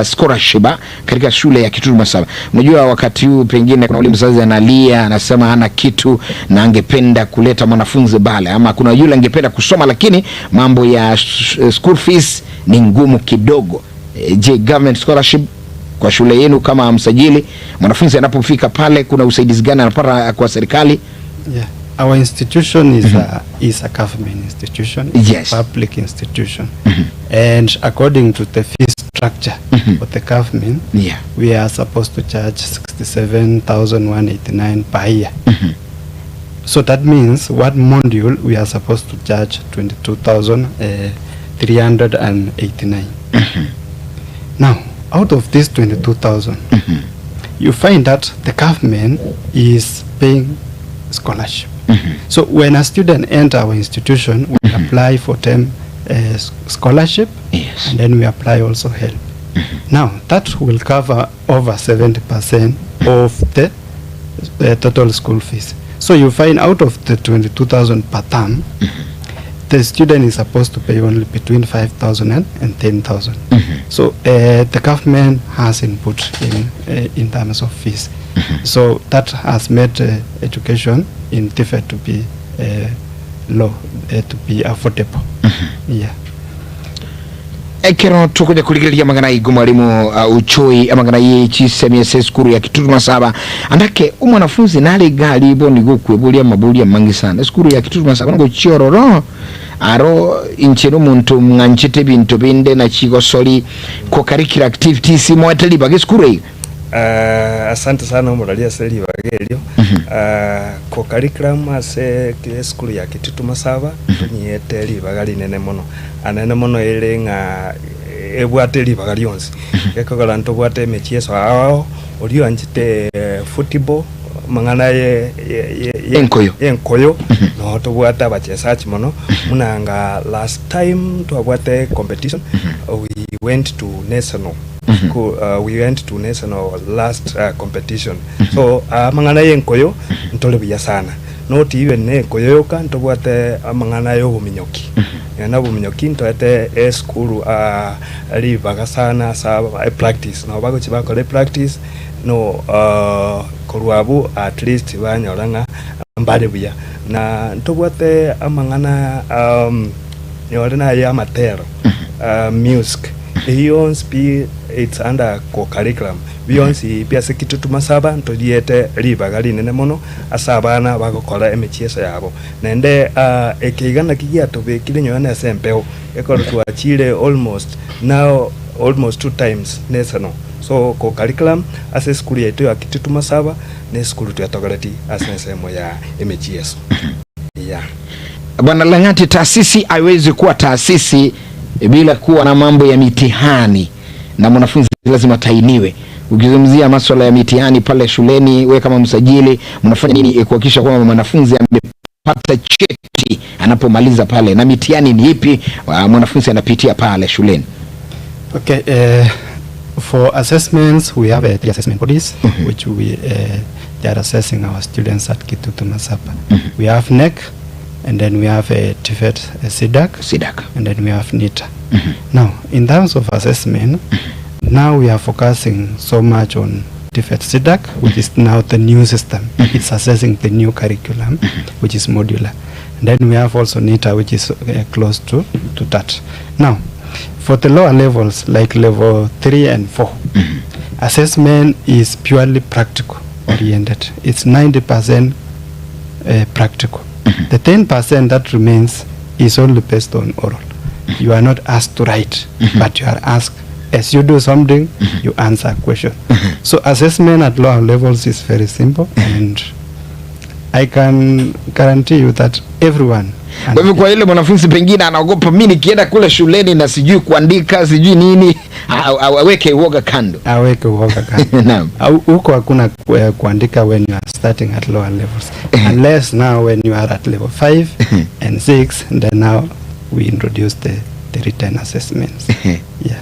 scholarship katika shule ya Kitutu Masaba, unajua wakati huu pengine kuna ule mzazi analia anasema hana kitu na angependa kuleta mwanafunzi bale, ama kuna yule angependa kusoma lakini mambo ya school fees ni ngumu kidogo. Je, government scholarship kwa shule yenu kama msajili, mwanafunzi anapofika pale kuna usaidizi gani anapata kwa serikali? Yeah. Our institution is a government institution, it's a public institution. And according to the fee structure of the government, we are supposed to charge 67,189 per year. So that means one module we are supposed to charge 22,389. Now, out of this 22,000, you find that the government is paying scholarship. So when a student enter our institution, we apply for them scholarship, and then we apply also help. Now, that will cover over 70% of the total school fees. So you find out of the 22,000 per term, the student is supposed to pay only between 5,000 and 10,000. So the government has input in terms of fees. So that has made education in TVET to be low, to be affordable. Yeah. Ekero tokonya korigereria amang'ana aigo mwalimu Uchoi amang'ana ye chisemi ase esukuru ya Kitutu Masaba andake omwanafunzi nare iga aria bono igo okweboria amaborio amange sana esukuru ya Kitutu Masaba ngochia ororo aro inche nomonto ng'anchete ebinto binde na chigosori co-curricular activities moete ribaga esukuru eye. Asante sana omorori ase ribaga erio. Co-curriculum ase esukuru ya Kitutu Masaba tonyiete ribaga rinene mono. Anene mono ere ng'a ebwate ribaga rionsi. Gekogera ntobwate emechieso ao oria oanchete football, amang'ana ye ye ye Enkoyo. enkoyo noo tobwate abachesachi mono buna nga last time twabwate competition we went to national school we went to national last competition so amang'ana ya enkoyo ntore buya sana not even ne enkoyo yoka ntobwate amang'ana ya obominyoki na obominyoki ntoete esukuru ribaga sana ase epractice nabo bagochia bakora epractice no korwa abwo at least banyora ng'a mbare buya na ntobwate amang'ana nyore naye amatero music eyio yonsi pi it's under co-curriculum bionsi pi ase Kitutu Masaba ntoriete ribaga rinene mono ase abana bagokora emechieso yabo naende eke iga naki giatobekire nyowe na ase empeo ekero twachire almost now almost two times national so co-curriculum ase esukuru yaito ya Kitutu Masaba na esukuru twetogereti ase ensemo ya emechieso yeah. Bwana Lang'ati, taasisi haiwezi kuwa taasisi bila kuwa na mambo ya mitihani. Na mwanafunzi lazima atainiwe. Ukizungumzia masuala ya mitihani pale shuleni, we kama msajili mnafanya nini kuhakikisha kwamba mwanafunzi amepata cheti anapomaliza pale, na mitihani ni ipi mwanafunzi anapitia pale shuleni? Okay, for assessments, we have three assessment bodies, which we they are assessing our students at Kitutu Masaba. We have KNEC, and then we have a TVET CDACC, CDACC. And then we have NITA. Now, in terms of assessment, now we are focusing so much on TVET CDACC, which is now the new system. It's assessing the new curriculum, which is modular. And then we have also NITA, which is close to that. Now, for the lower levels, like level 3 and 4, assessment is purely practical oriented. It's 90% practical. The 10% that remains is only based on oral. You are not asked to write, but you are asked as you do something, you answer a question. So assessment at lower levels is very simple, and I can guarantee you that everyone. Kwa hivyo kwa ile mwanafunzi pengine anaogopa, mi nikienda kule shuleni na sijui kuandika, sijui nini, aweke uoga kando. Aweke uoga kando. Au huko hakuna kuandika when you are starting at lower levels, unless now when you are at level 5 and 6, then now we introduce the written assessments, yeah.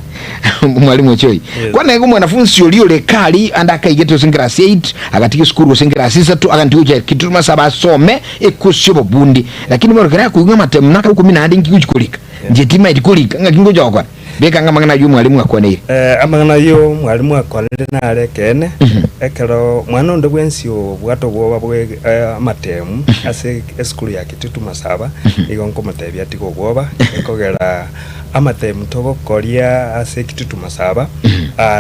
Mwalimu Ochoi. Yes. Kwana mwanafunzi ulio lekali anda akaigete ose class 8, agatika esukuru ose class 3, agantiucha Kitutu Masaba asome ekusio bobundi, lakini moro kuinga matemu naka ukumi nandi nkikuchikulika njetima itikulika nga kingoja wakora beka nga mangana yu mwalimu akwaneire. Amang'ana yo mwalimu akwanire nare ekene ekero mwana onde bwensi obwate obwoba bwe amatemu ase esukuru ya Kitutu Masaba, igo nkomotebia tiga obwoba ekogera amatemu togokoria ase Kitutu Masaba,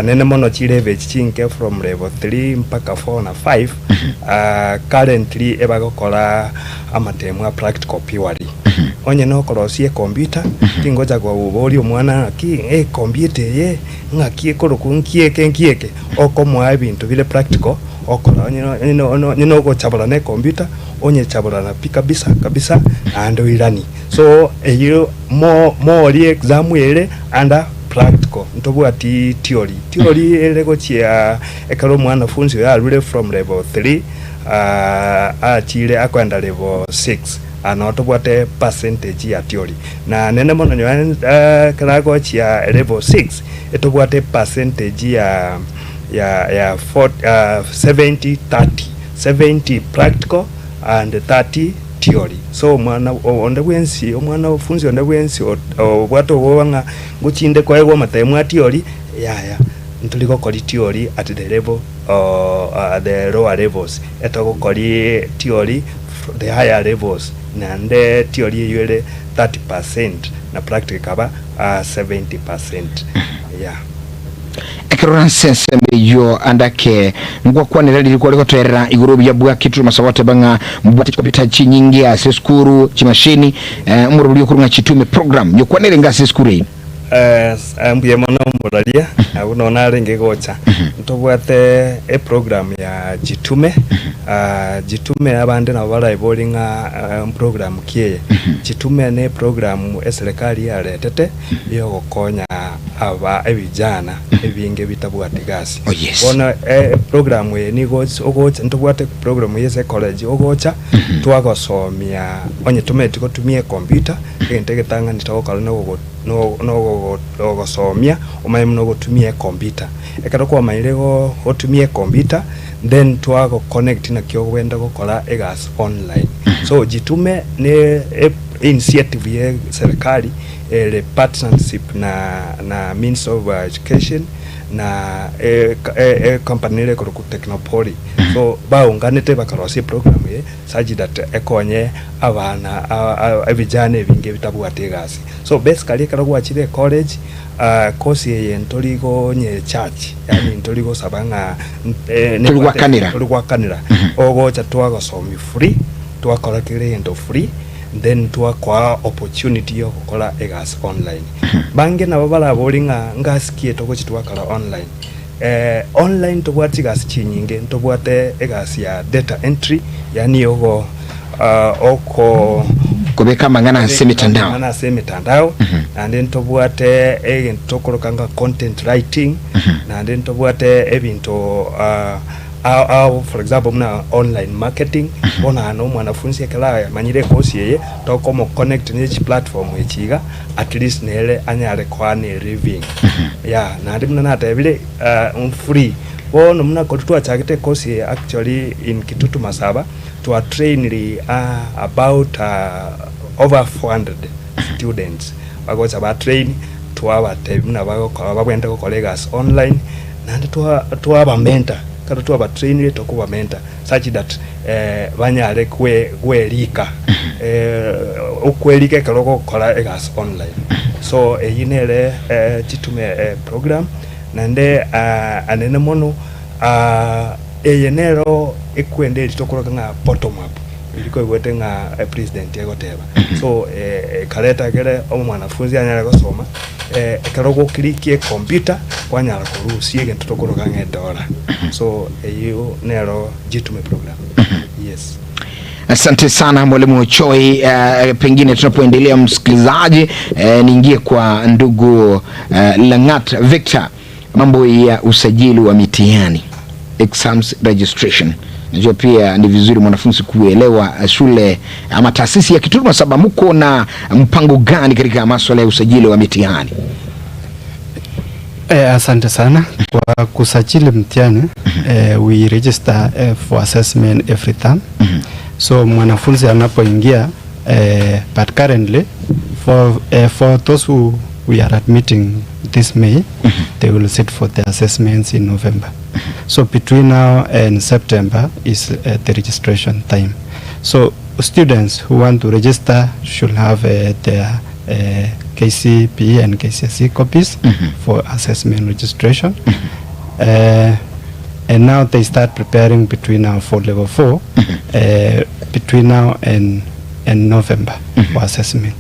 nene mono chirebe echi chinke from level 3 mpaka 4 na 5. Currently ebagokora amatemu a practical purely. Onye nokorosia ecomputer, tingocha kwaboria omwana ng'aki ecomputer eye ng'aki ekoroku, nkieke nkieke, okomoa ebinto bire practical okora. Onye nogochabora na ecomputer, onyechaborana pi kabisa kabisa naende oirani. So eyo mo mori exam ere anda practical, ntobwati theory. Theory ere gochia ekero omwanafunzi oyo arure from level 3, achire akwenda level 6, ano tobwate percentage ya theory na nene mono nyoa kera gochia level 6 etobwate percentage ya 40, 70 30, 70 practical and 30 theory. So omwana onde bwensi, omwana ofunzi onde bwensi obwate obwoba ng'a ngochinde koegwa amatemu a theory, yaya, nturi gokori theory at the level the lower levels, etogokori theory the higher levels, nande theory eyo ere 30% na practical kaba 70%, yeah. Ekero nsensembe yo andake ngwakwanera riri kwari gotwerera iguru bya bwa Kitutu Masaba banga mbwate kompyuta chinyingi ase skuru chimashini, umuruburi okuru chitume program yokwanere ngase skuru iyi. Mbuya mono muraria abo nona arenge gocha ntobwate e program ya Jitume. Jitume abande nabo baraibori ng'a program kieye. Jitume ne program eserikali yaretete yogokonya aba ebijana ebinge bitabwate gasi. Bono program eye nigo ogocha ntobwate program yese college ogocha twagosomia onye tumeti gotumia computer, egento egetang'ani togokora nogosomia omanye muno gotumia computer. Ekero kwamanyire gotumia computer, then twago connect nakio gwenda gokora egasi online. So Jitume ne initiative ye serikali ere partnership na Ministry of Education na company ere koroku Technopoly. So baunganete bakarosia program ye such that ekonye abana ebijana ebinge bitabwate egasi. So basically ekero gwachire college, course eye ntori gonye charge, yani ntori gosaba ng'a Tori gwakanera. Tori gwakanera. Ogocha twagosomi free, twakora kire gento free, then twakoa opportunity yo gukora egasi online. Bange nabo barabori ng'a ngasikie togochi twakora online. Online tobwate chigasi chinyinge. Ntobwate egasi ya data entry, yani ogo oko Kobeka amang'ana ase emetandao. Amang'ana ase emetandao, naende ntobwate egento tokoroka ng'a content writing, naende ntobwate ebinto ah, ao ao for example buna online marketing, bono aa na omwanafunsi ekero amanyire ekosi eye, tokomo connect ne chiplatform echi iga, at least nere anyare koana a living. Yeah, naende buna natebire free, bono buna korwa twachagete ekosi eye actually in Kitutu Masaba, Twa trained about over 400 students bagocha ba train twabatebia buna bagokora babwenerete gokora egasi online naende twa twaba mentor ekero twaba trainire tokoba mentor such that banyare kwe kwerika okwerika ekero ogokora egasi online. So eyio nere chitume program naende anene mono. Eye nero ekwenda eri tokoroka ng'a bottom up, eri koigwete ng'a president egoteba. So ekareta ekere omwanafunzi anyare gosoma, ekero ogoclickia ecomputer kwanyara korusia egento tokoroka ng'a edora. So eyio nero Jitume program, yes. Asante sana mwalimu Ochoi. Pengine tunapoendelea msikilizaji, niingie kwa ndugu Langat Victor. Mambo ya usajili wa mitihani exams registration, najua pia ni vizuri mwanafunzi kuelewa shule ama taasisi ya Kitutu Masaba mko na mpango gani katika masuala ya usajili wa mitihani? Asante sana kwa kusajili mtihani. We register for assessment every term, so mwanafunzi anapoingia, but currently for those who we are admitting this May, they will sit for the assessments in November. So between now and September is the registration time. So students who want to register should have their KCPE and KCSE copies for assessment registration. And now they start preparing between now for level 4, between now and November for assessment.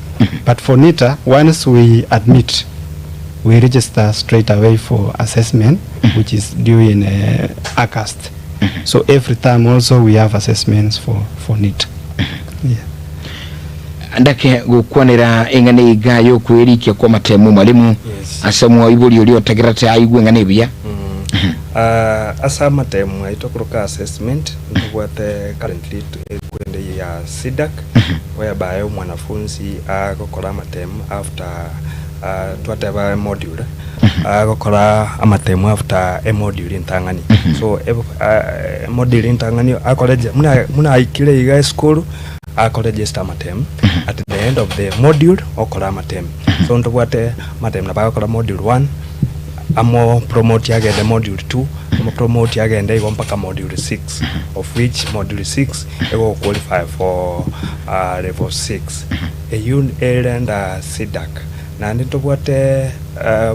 But for NITA, once we admit, we register straight away for assessment, which is due in August. So every time also we have assessments for NITA. Yeah. Ndake gokwanera eng'ana iga yokwerikia kwa matemu mwalimu. Yes. Ase mwaibori oria otegerete aigwe eng'ana ebuya. Ase amatemu aito koroka assessment ntobwate currently ekwende eye ya CDACC whereby omwanafunzi agokora amatemu after twateba emodule agokora amatemu after emodule entang'ani. So emodule entang'ani akoreje buna buna aikire iga esukuru akoregister amatemu at the end of the module okora amatemu. So ntobwate amatemu nabo agokora module one amo promote agende module 2 amo promote agende igo mpaka module 6 of which module 6 ego qualify for level 6 eyio erenda CDACC. Naende ntobwate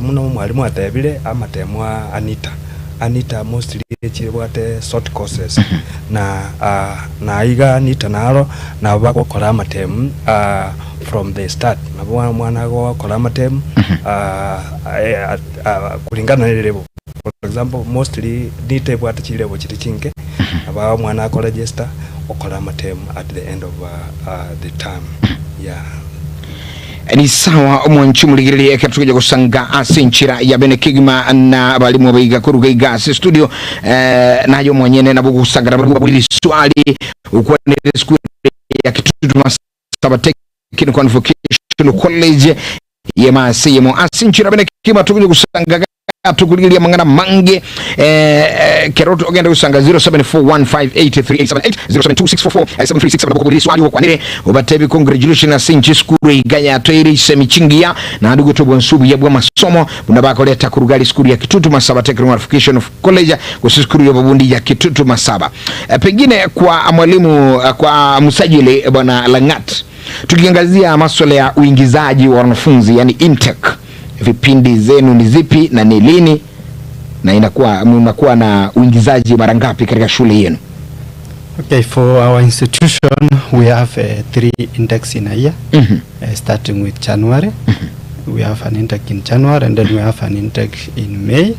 buna omwalimu atebire amatemu a Anita. Anita mostly chibwate short courses na na iga Anita naro nabo bagokora amatemu from the start nabo omwana agokora amatemu kulingana ne level. For example mostly Anita ebwate chilevel chiri chinke nabo omwana akoregister okora amatemu at the end of the term, yeah. Ni sawa omwanchi omorigereria ekero togocha gosanga ase enchera ya bene kegima na balimu abaiga koruga iga ase studio naye omonyene nabo ogosangana barabwo babori riswali okwanere esukuru ya Kitutu Masaba Technical and Vocational College yema ase yemo ase enchera bene kegima togocha gosanga tokorigereria amang'ana mange kero ogende gosanga 0741583878 0726447367 nabo kobori riswali okwanire obatebi congratulation ase inche esukuru iga yatoeire isemi chingiya naende gotobwa nse obuya bwa amasomo buna bakoreta koruga are esukuru ya Kitutu Masaba Technical Vocational College gose esukuru y'obobundi ya Kitutu Masaba. Pengine kwa mwalimu kwa msajili bwana Langat, tukiangazia masuala ya uingizaji wa wanafunzi yani intake, vipindi zenu ni zipi na ni lini na inakuwa mnakuwa na uingizaji mara ngapi katika shule yenu? Okay, for our institution, we have three intakes in a year, starting with January. We have an intake in January, and then we have an intake in May,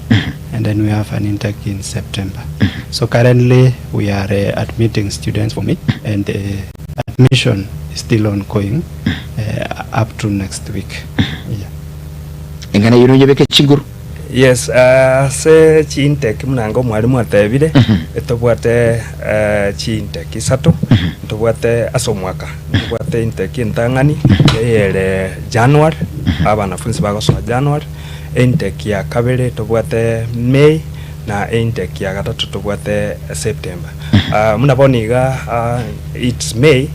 and then we have an intake in September. So currently, we are admitting students for May, and the admission still ongoing up to next week. Yeah. Eng'ana eyio noyebeke chinguru. Yes, ase chiintake buna anga omwalimu atebire, etobwate chiintake isato, ntobwate ase omwaka, ntobwate intake entang'ani eyere January, abanafunsi bagosoa January, intake ya kabere tobwate May, na intake ya gatato tobwate September. Buna bono iga it's May,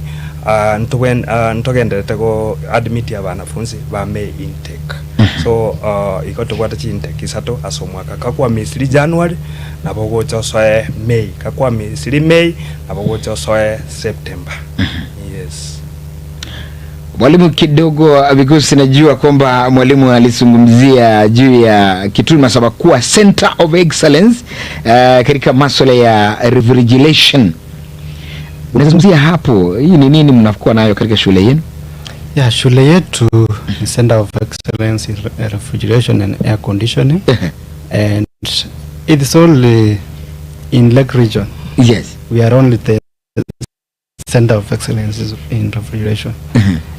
ntogendererete go admit abanafunsi ba May intake. So igo tobwate chintake isato ase omwaka. Kakwamisiri January, nabo ogocha osoe May, kakwamisiri May, nabo ogocha osoe September. Yes. Mwalimu kidogo because najua kwamba mwalimu alizungumzia juu ya Kitui Masaba kuwa center of excellence katika masuala ya refrigeration. Unazungumzia hapo, hii ni nini mnakuwa nayo katika shule yenu? Yeah, shule yetu ni Center of Excellence in Refrigeration and Air Conditioning and it is only in Lake Region. We are only the Center of Excellence in Refrigeration.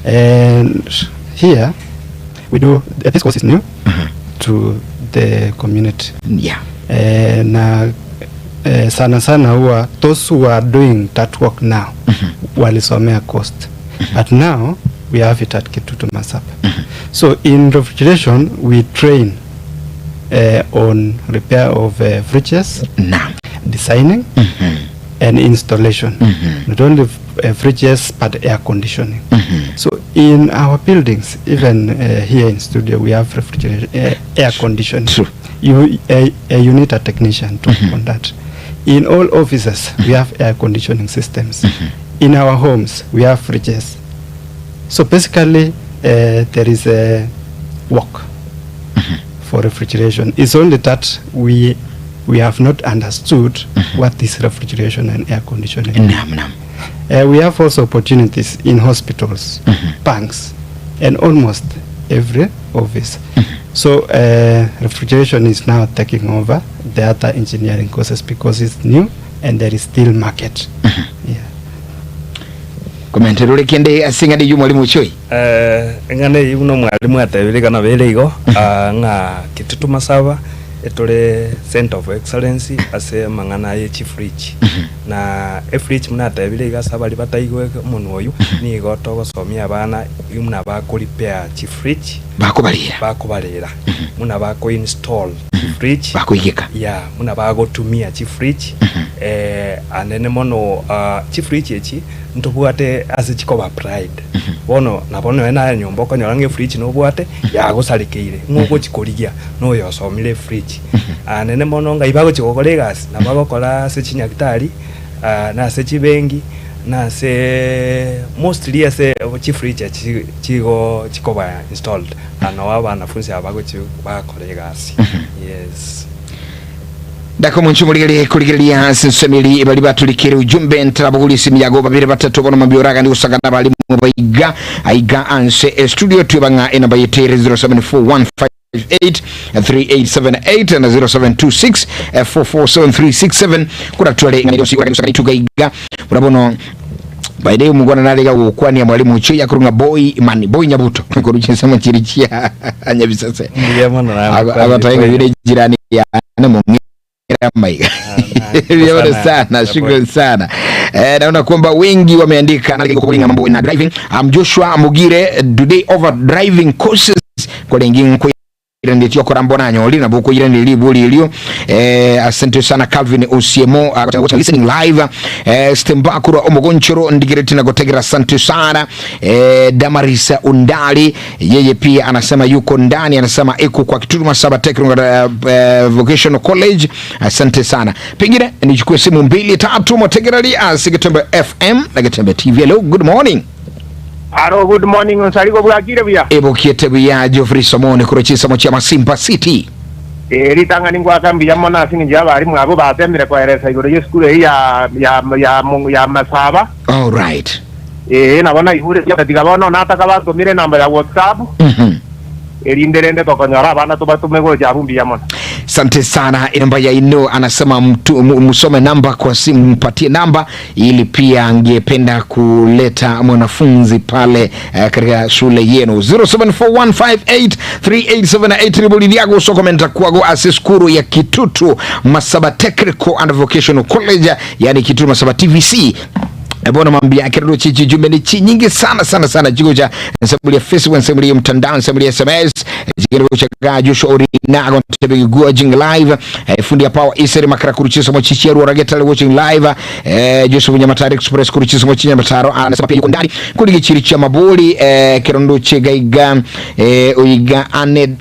And here we do, this course is new to the community. Na sana sana huwa those who are doing that work now walisomea coast. But now we have it at Kitutu Masaba. So in refrigeration we train on repair of fridges, designing and installation. Not only fridges but air conditioning. So in our buildings, even here in studio, we have refrigeration, air conditioning. You need a technician to work on that. In all offices, we have air conditioning systems. In our homes, we have fridges. So basically, there is a work for refrigeration. It's only that we have not understood what is refrigeration and air conditioning. Naam, naam. We have also opportunities in hospitals, banks, and almost every office. So refrigeration is now taking over the other engineering courses because it's new and there is still market. Yeah. Komentera ore kende ase eng'ana eyio mwalimu Ochoi? Eng'ana eyio buna omwalimu atebire iga nabo ere igo, ng'a Kitutu Masaba etore center of excellence ase amang'ana aye chifridge. Na efridge buna atebire iga ase abaria bataigwe omonwa oyio, nigo togosomia abana buna bako repair chifridge, Bakobarera. Bakobarera, buna bako install chifridge, Bakoigeka. Yeah, buna bagotumia chifridge, anene mono chifridge echi ntobwate ase chikoba pride. Bono nabo nonya naye nyomba okonyora ng'a efridge nobwate yagosarekeire, ng'a ogochi korigia noyo osomire efridge. Anene mono ng'ai bagochi gokora egasi, nabo bagokora ase chinyagitari, na ase chibenki, na ase mostly ase chifridge echi chigo chikoba installed, noo abanafunsi aba bagochi bakora egasi, yes. Ndakomonche omorigereria korigereria ase ensemo eri baria batorikire ujumbe ntarabogoria esimi yago babere batato bono mambia oragani gosangana abalimu baiga aiga anse estudio tweba ng'a enamba yete ere 0741583878 na 0726447367 koratware ing'ana yonsi oragani gosangana ituga iga buna bono. By the way omogwana nare iga gokwania mwalimu ochio yakorwa ng'a boy man boy nyabuto korwa chinsemo chiri chia nyabisase. Mbuya mono naye Ago- agotoa ng'a bire jirani yane mong'ere amaiga. Mbuya mono sana, shukran sana. Naona kwamba wengi wameandika na kulinga mambo na driving. Joshua Mugire, do they offer driving courses? Kolengi nkoirandetie okora mbona anyori nabo okoiraneria ribori erio. Asante sana Calvin Osiemo, listening live. Stemba korwa omogonchoro ndigereti na gotegera, asante sana. Damaris Undali yeye pia anasema yuko ndani, anasema iko kwa Kitutu Masaba Technical Vocational College, asante sana. Pengine nichukue simu mbili tatu motegerari ase Getembe FM na Getembe TV. Hello, good morning. Aro, good morning, Onsarigo bwakire buya. Ebokiete buya Geoffrey Somoni korwa chinsemo chia Masimba City. Eh, ritang'ani ngwaka mbuya mono ase eng'encho y'abarimu abwo batemire koeresa igoro y'esukuru eyio ya ya ya ya Masaba. All right. Ee, nabo naigure tiga bono nataka bantomire enamba ya WhatsApp. erinde rende tokonyora abana tobatome gocha abwo mbuya mono. Asante sana namba yaino anasema mtu, msome namba kwa simu, mpatie namba ili pia angependa kuleta mwanafunzi pale katika shule yenu 0741583878 riboli sokomenta kwago ase skuru ya Kitutu Masaba Technical and Vocational College, yani Kitutu Masaba TVC. Bona mambia kirero chichi jumbe ni chi nyingi sana sana sana chiko cha nsabuli ya Facebook, nsabuli ya mtandao, nsabuli ya SMS chikero cha ga Joshua Orinago ntebe watching live, fundi ya power iseri makara kuruchiso mo chicheru rageta watching live, Joseph Nyamatare Express kuruchiso mo chinyamataro anasema pia yuko ndani kuli gichiri cha mabuli, kirondo chegaiga, uiga ane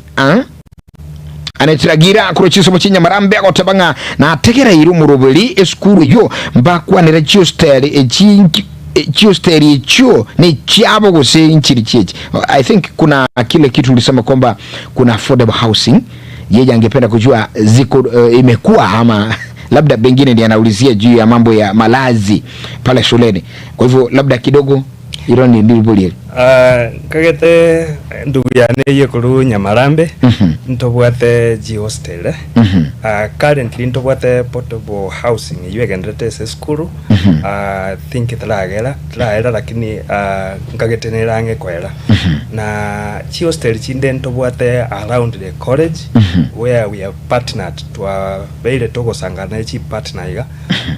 anetiragira kurochiso mo chinyamarambe agotabanga na tegera iru murubuli esukuru yo mbakwanira chiosteri echinki chiosteri icho ni chiabo gose nchiri chechi. I think kuna kile kitu ulisema kwamba kuna affordable housing, yeye angependa kujua ziko imekuwa ama labda pengine ndiye anaulizia juu ya mambo ya malazi pale shuleni. Kwa hivyo labda kidogo ilo ni ndibuli. Kagete ndugu yane yekuru Nyamarambe, ntobwate ji hostel. Currently ntobwate portable housing iyo egenderete ase esukuru. Think taragera taraera, lakini nkagete nerange kwera na chi hostel chinde ntobwate around the college where we have partnered, twabeire togosangana chi partner iga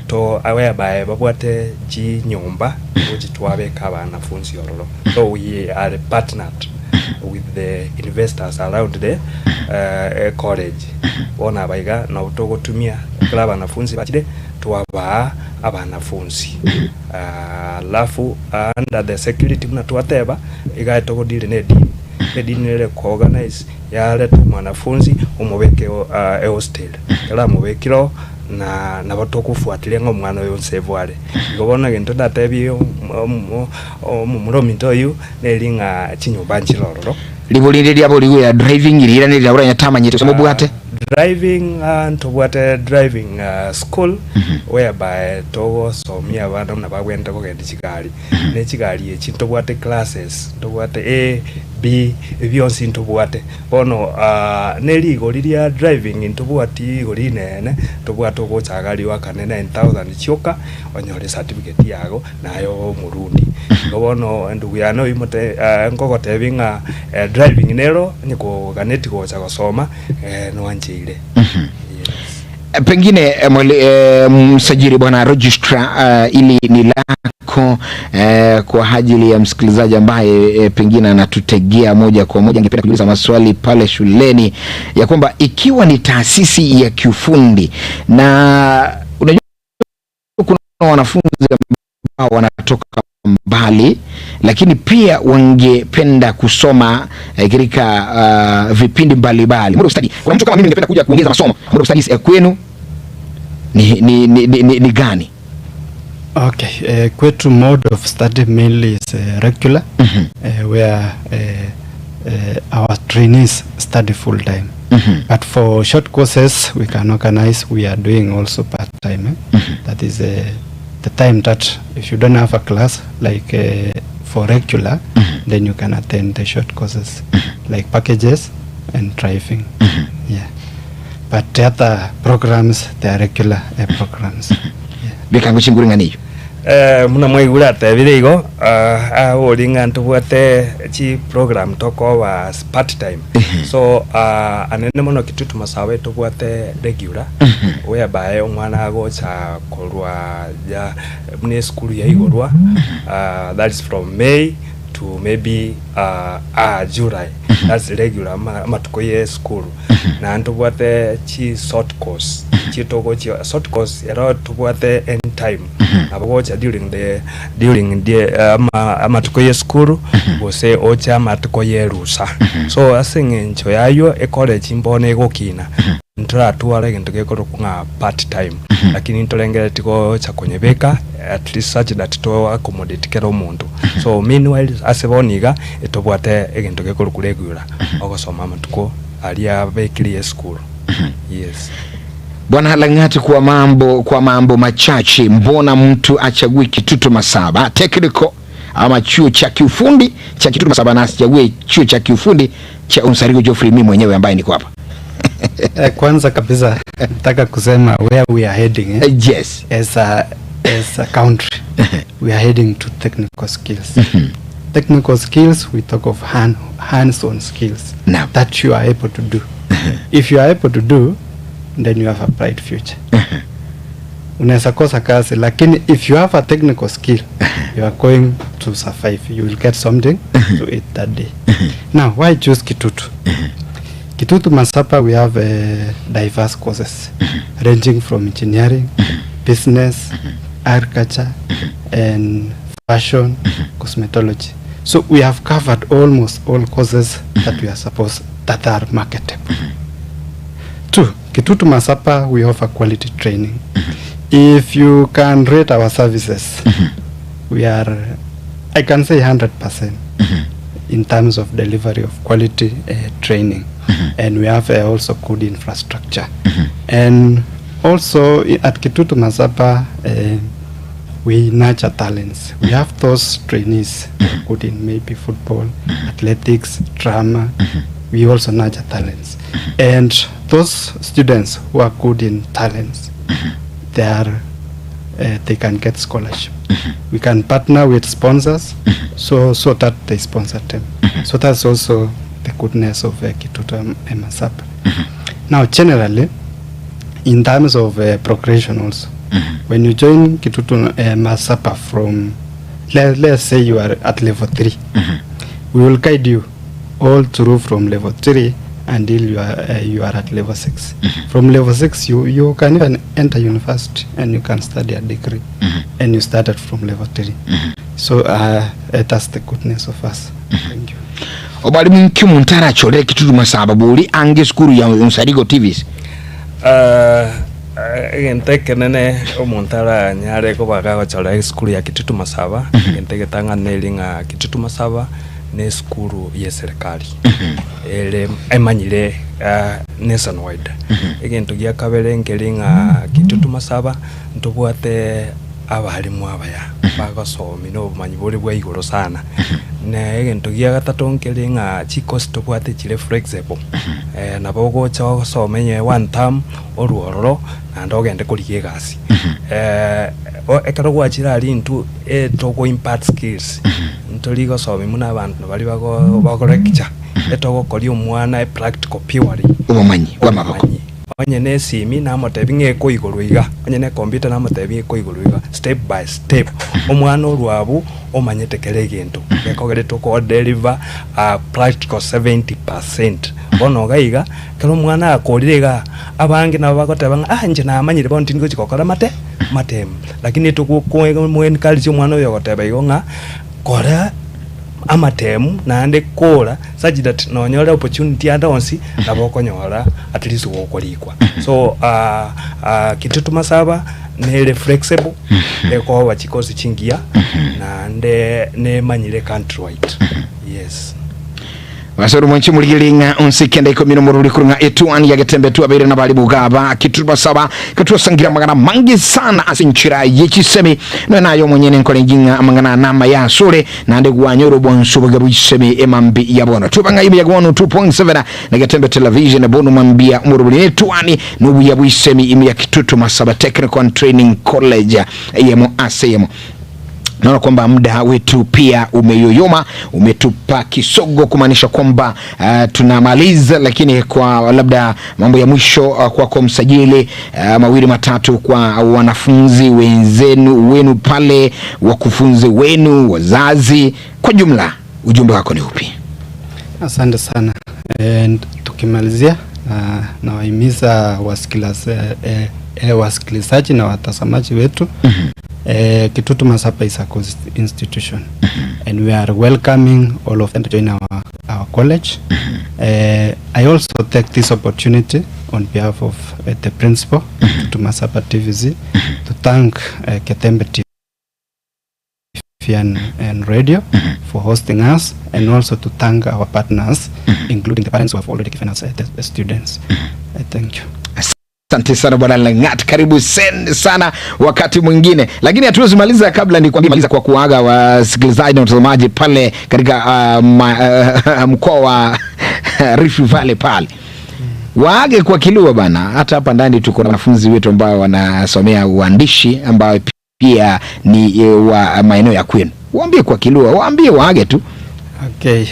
to whereby babwate chi nyumba which twabeka abanafunzi ororo. So we are partnered with the investors around the college. Bona baiga no togotumia kila abanafunzi bachire twabaa abanafunzi, alafu under the security muna twateba iga togodire ne dean, e dean ere kuorganize yareta mwanafunzi umubeke e hostel kera mubekiro na nabo tokufuatilia ng'a omwana oyo nsevware. Igo bono egento ndatebi omurominto oyu neri ng'a chinyomba nchirororo. Libuli lyabo liwe ya driving lira ni lyabura nyatamanyite somo bwate. Driving, ntobwate driving school whereby togosomia abana buna bagwente kogenda chigari ne chigari echi. Ntobwate classes, ntobwate A, B, ebionsi ntobwate. Bono ne rigori ria driving ntobwati igori rinene, ntobwate ogochagari wakane 9000 chioka onyore certificate yago nayo omorundi. Igo bono endugu yane oimote nkogotebi ng'a driving nero onye gocha gosoma nwancheire. Yes. Pengine msajili bwana registrar, ili ni lako kwa ajili ya msikilizaji ambaye pengine anatutegea moja kwa moja, angependa kujiuliza maswali pale shuleni ya kwamba ikiwa ni taasisi ya kiufundi na unajua kuna wanafunzi ambao wanatoka mbali lakini pia wangependa kusoma katika vipindi mbalimbali. Mode of study. Kuna mtu kama mimi ningependa kuja kuongeza masomo. Mode of studies kwenu ni gani? Okay, kwetu mode of study mainly is regular, where our trainees study full time. But for short courses we can organize, we are doing also part time. Eh? That is the time that if you don't have a class like for regular, then you can attend the short courses like packages and driving. Yeah. But the other programs, they are regular programs. Yeah. Bikango chingureng'aniyo. Muna mwaigure atebire igo uri ng'a ntobwate chi program tokoba part time. So anene mono Kitutu Masawe tobwate regular whereby omwana agocha korwa ja mune esukuru ya igorwa, that is from May to maybe July, that's regular amatuko ye school. Na ntobwate chi short course chitogo chi short course ero tobwate end time nabo gocha during the amatuko ye school gose ocha amatuko ye rusa. So ase eng'encho yayo ecollege mbona egokina ntoratwara egento gekorokwa ng'a part time, lakini ntorengereti gocha konyebeka at least such that to accommodate kera omonto. So meanwhile ase bono iga etobwate egento gekorokwa regular ogosoma amatuko aria abekire esukuru, yes. Bwana Lang'ati, kwa mambo machache, mbona mtu achague Kitutu Masaba Technical Ama chuo cha kiufundi cha Kitutu Masaba na asichague chuo cha kiufundi cha Onsarigo Geoffrey, mimi mwenyewe ambaye niko hapa. Kwanza kabisa nataka kusema where we are heading, eh? Yes. As a country we are heading to technical skills. Technical skills, we talk of hands-on skills Naam. That you are able to do. If you are able to do, then you have a bright future. Unaweza kosa kazi, lakini if you have a technical skill, you are going to survive. You will get something to eat that day. Now, why choose Kitutu? Kitutu Masaba, we have diverse courses ranging from engineering, business, agriculture and fashion, cosmetology. So we have covered almost all courses that we are supposed that are marketable. Two, Kitutu Masaba, we offer quality training. If you can rate our services, we are, I can say, 100% in terms of delivery of quality training. And we have also good infrastructure. And also at Kitutu Masaba, we nurture talents. We have those trainees who are good in maybe football, athletics, drama. We also nurture talents. And those students who are good in talents, they can get scholarship. We can partner with sponsors so that they sponsor them. So that's also the goodness of Kitutu Masaba. Now, generally, in terms of progression also, when you join Kitutu Masaba from, let's say you are at level 3, we will guide you all through from level 3 until you are at level 6. From level 6, you can even enter university and you can study a degree, and you started from level 3. So that's the goodness of us. Thank you. Obalimu nki omonto arachorere Kitutu Masaba bori ange esukuru ya Onsarigo TVC? Egento ekenene omonto aranyare koba gagochora esukuru ya Kitutu Masaba, egento egetang'ana eri ng'a Kitutu Masaba na esukuru ya eserikali ere emanyire nationwide. Egento gia kabere nkeri ng'a Kitutu Masaba ntobwate abarimu abaya bagosomi na obomanyi bore bwa igoro sana. Na egento gia gatato nkeri ng'a chikosi tobwate chire flexible, nabo ogocha ogosoma enye one term orwororo naende ogende korigia egasi. Ekero gwachire aria intwe etogo impart skills, ntori gosomi muna abanto bari bago bago lecture, etogokoria omwana e practical purely. Obomanyi bwa amaboko. Obomanyi. Onye na esimi namotebi ng'a ekoigorwa iga, onye na ecomputer namotebi ekoigorwa iga, step by step omwana orwabu omanyete kera egento gekogere toko deliver practical 70%. Bono iga iga kero omwana akorire iga, abange nabo bagoteba ng'a ah, inche namanyire bono tindi gochi gokora mate matemu, lakini togo encourage omwana oyo ogoteba igo ng'a kora amatemu naende kora such that nonyore opportunity ande onsi nabo okonyora at least gokorikwa. So Kitutu Masaba nere flexible, ekoba chikosi chingiya naende nemanyire countrywide, yes. Basoro mwenchi murigeri ng'a onse kenda ikomi nomoruri kuru ng'a etuani ya Getembe tuabeire na bali bugaba Kitutu Masaba katuasangira magana mangi sana ase nchira yechisemi no nayo mwenyene nkorengi ng'a amang'ana nama ya sore nande gwanyoro bwanso bwa bwisemi emambi ya bono tubanga imi ya gono 2.7 na Getembe Television bono mambia mururi etuani nubuya bwisemi imi ya Kitutu Masaba Technical and Training College yemo ase yemo. Naona kwamba muda wetu pia umeyoyoma, umetupa kisogo, kumaanisha kwamba tunamaliza, lakini kwa labda mambo ya mwisho kwako msajili, mawili matatu kwa wanafunzi wenzenu wenu pale, wakufunzi wenu, wazazi kwa jumla, ujumbe wako ni upi? Asante sana. And tukimalizia, nawahimiza wasikilizaji na watazamaji wetu, Kitutu Masaba is a course institution and we are welcoming all of them to join our college. I also take this opportunity on behalf of the principal, Kitutu Masaba TVC, to thank Getembe TV and radio for hosting us and also to thank our partners, including the parents who have already given us the students. Thank you. Asante sana bwana Langat, karibu sen sana wakati mwingine, lakini hatuwezi maliza kabla nikwambie maliza kwa kuaga wasikilizaji na watazamaji pale katika mkoa wa Rift Valley pale waage kwa Kilua bana. Hata hapa ndani tuko na wanafunzi wetu ambao wanasomea uandishi ambao pia ni wa maeneo ya kwenu. Waambie kwa Kilua, waambie waage tu. Okay,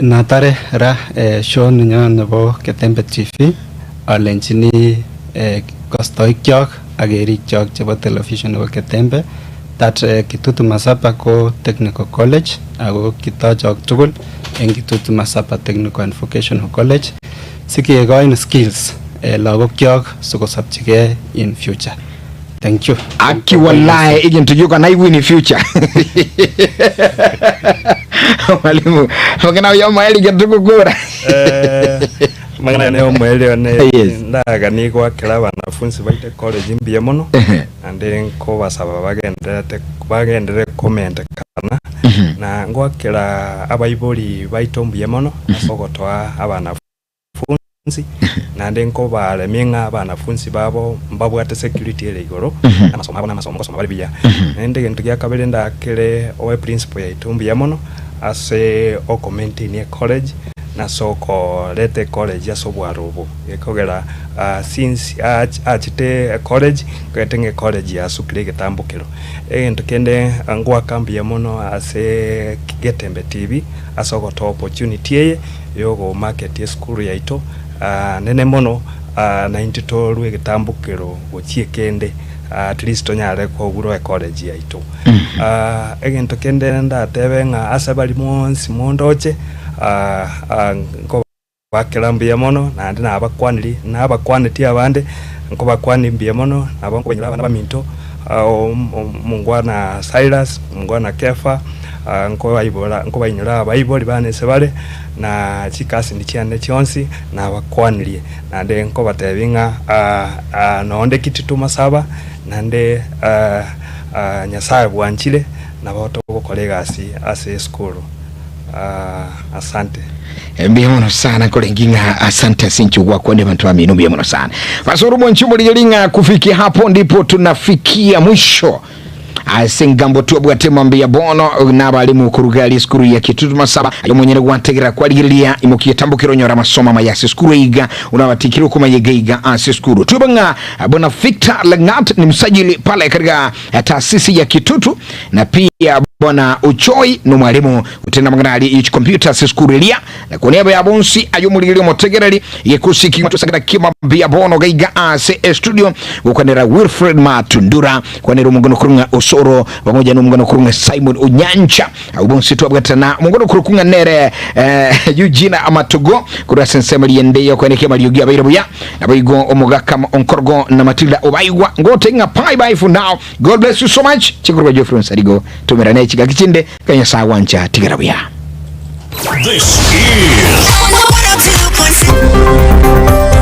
natare ra show nenyon nebo Ketembe TV alenjini kostoikyok ak kerikyok chebo television nebo Ketembe that Kitutu Masaba ko Technical College ako kitochok tugul en Kitutu Masaba Technical and Vocational College sikekoin skills lagokyok sikosopchigei in future. Thank you. Aki wallahi igintu na in future. Mwalimu, mangana yo maeli getukukura. Mangana ne omwelio ne Yes. ndagani gwakira wanafunzi baite college mbuya mono ande nkobasaba bagenderete bagendere komentekana na ngwakira abaibori baito mbuya mono ase ogotoa abanafunzi nande nkobaremia ng'a abanafunzi babo mbabwate security ere igoro amasomo abo namasomo ngosoma bari buya. Naende egento gia kabere ndakere owe principal yaito mbuya mono ase okomaintain ecollege nase okoreta ecollege ase obwaro obo gekogera since achete ecollege nkogete ng'a ecollege yasukire egetambokero. Egento kende ngwaka mbuya mono ase Getembe TV ase ogotoa opportunity eye yogomarket esukuru yaito nene mono naintwe torwe egetambokero gochia ekende at least tonyare kogurwa ecollege yaito. Egento kende ndatebe ng'a ase bari bonsi mondoche nkobakera mbuya mono naende nabakwaniri nabakwaneti abande nkobakwani mbuya mono nabo nkobainyora abana baminto omongwana Silas omongwana Kefa nkobaibora nkobainyora abaibori bane ase bare na chikasini chiane chionsi nabakwanirie naende nkobatebi ng'a nonde Kitutu Masaba naende Nyasaye bwanchire nabo togokora egasi ase esukuru. Asante. Mbuya mono sana korengi ng'a asante asincho gwakwane bantu bamino mbuya mono sana. Basoro mwanchi ng'a kufikia hapo ndipo tunafikia mwisho ase ngambo twabwate mambi bono n'abalimu kuruga skuru ya Kitutu Masaba ayo mwenyene gwategera kwarigiria imukiye tambukiro nyora masoma mayase skuru iga unabatikiro kumayega iga ase skuru tubanga bwana Victor Langat ni msajili pale katika taasisi ya Kitutu na pia bwana Uchoi ni mwalimu utenda mangana ali computer skuru elia na kwa niaba ya bonsi ayo muligirio motegereri yekusi kimatusagara kimambia bono gaiga ase studio gukwanera Wilfred Matundura kwanera omungono kurunga Osoro pamoja n'omungono kurunga Simon Onyancha ubonsi twabwatana mungono kurukunga nere Eugene Amatogo kurwa sensema liendeyo kwenekea maliogia abaire buya naboigo omogaka onkorgo na Matilda Obaigwa ngote nga bye bye for now. God bless you so much. Chikurwa Geoffrey Nsarigo tumerane chigaki chinde kanya sawancha tigara buya. This is 102.6.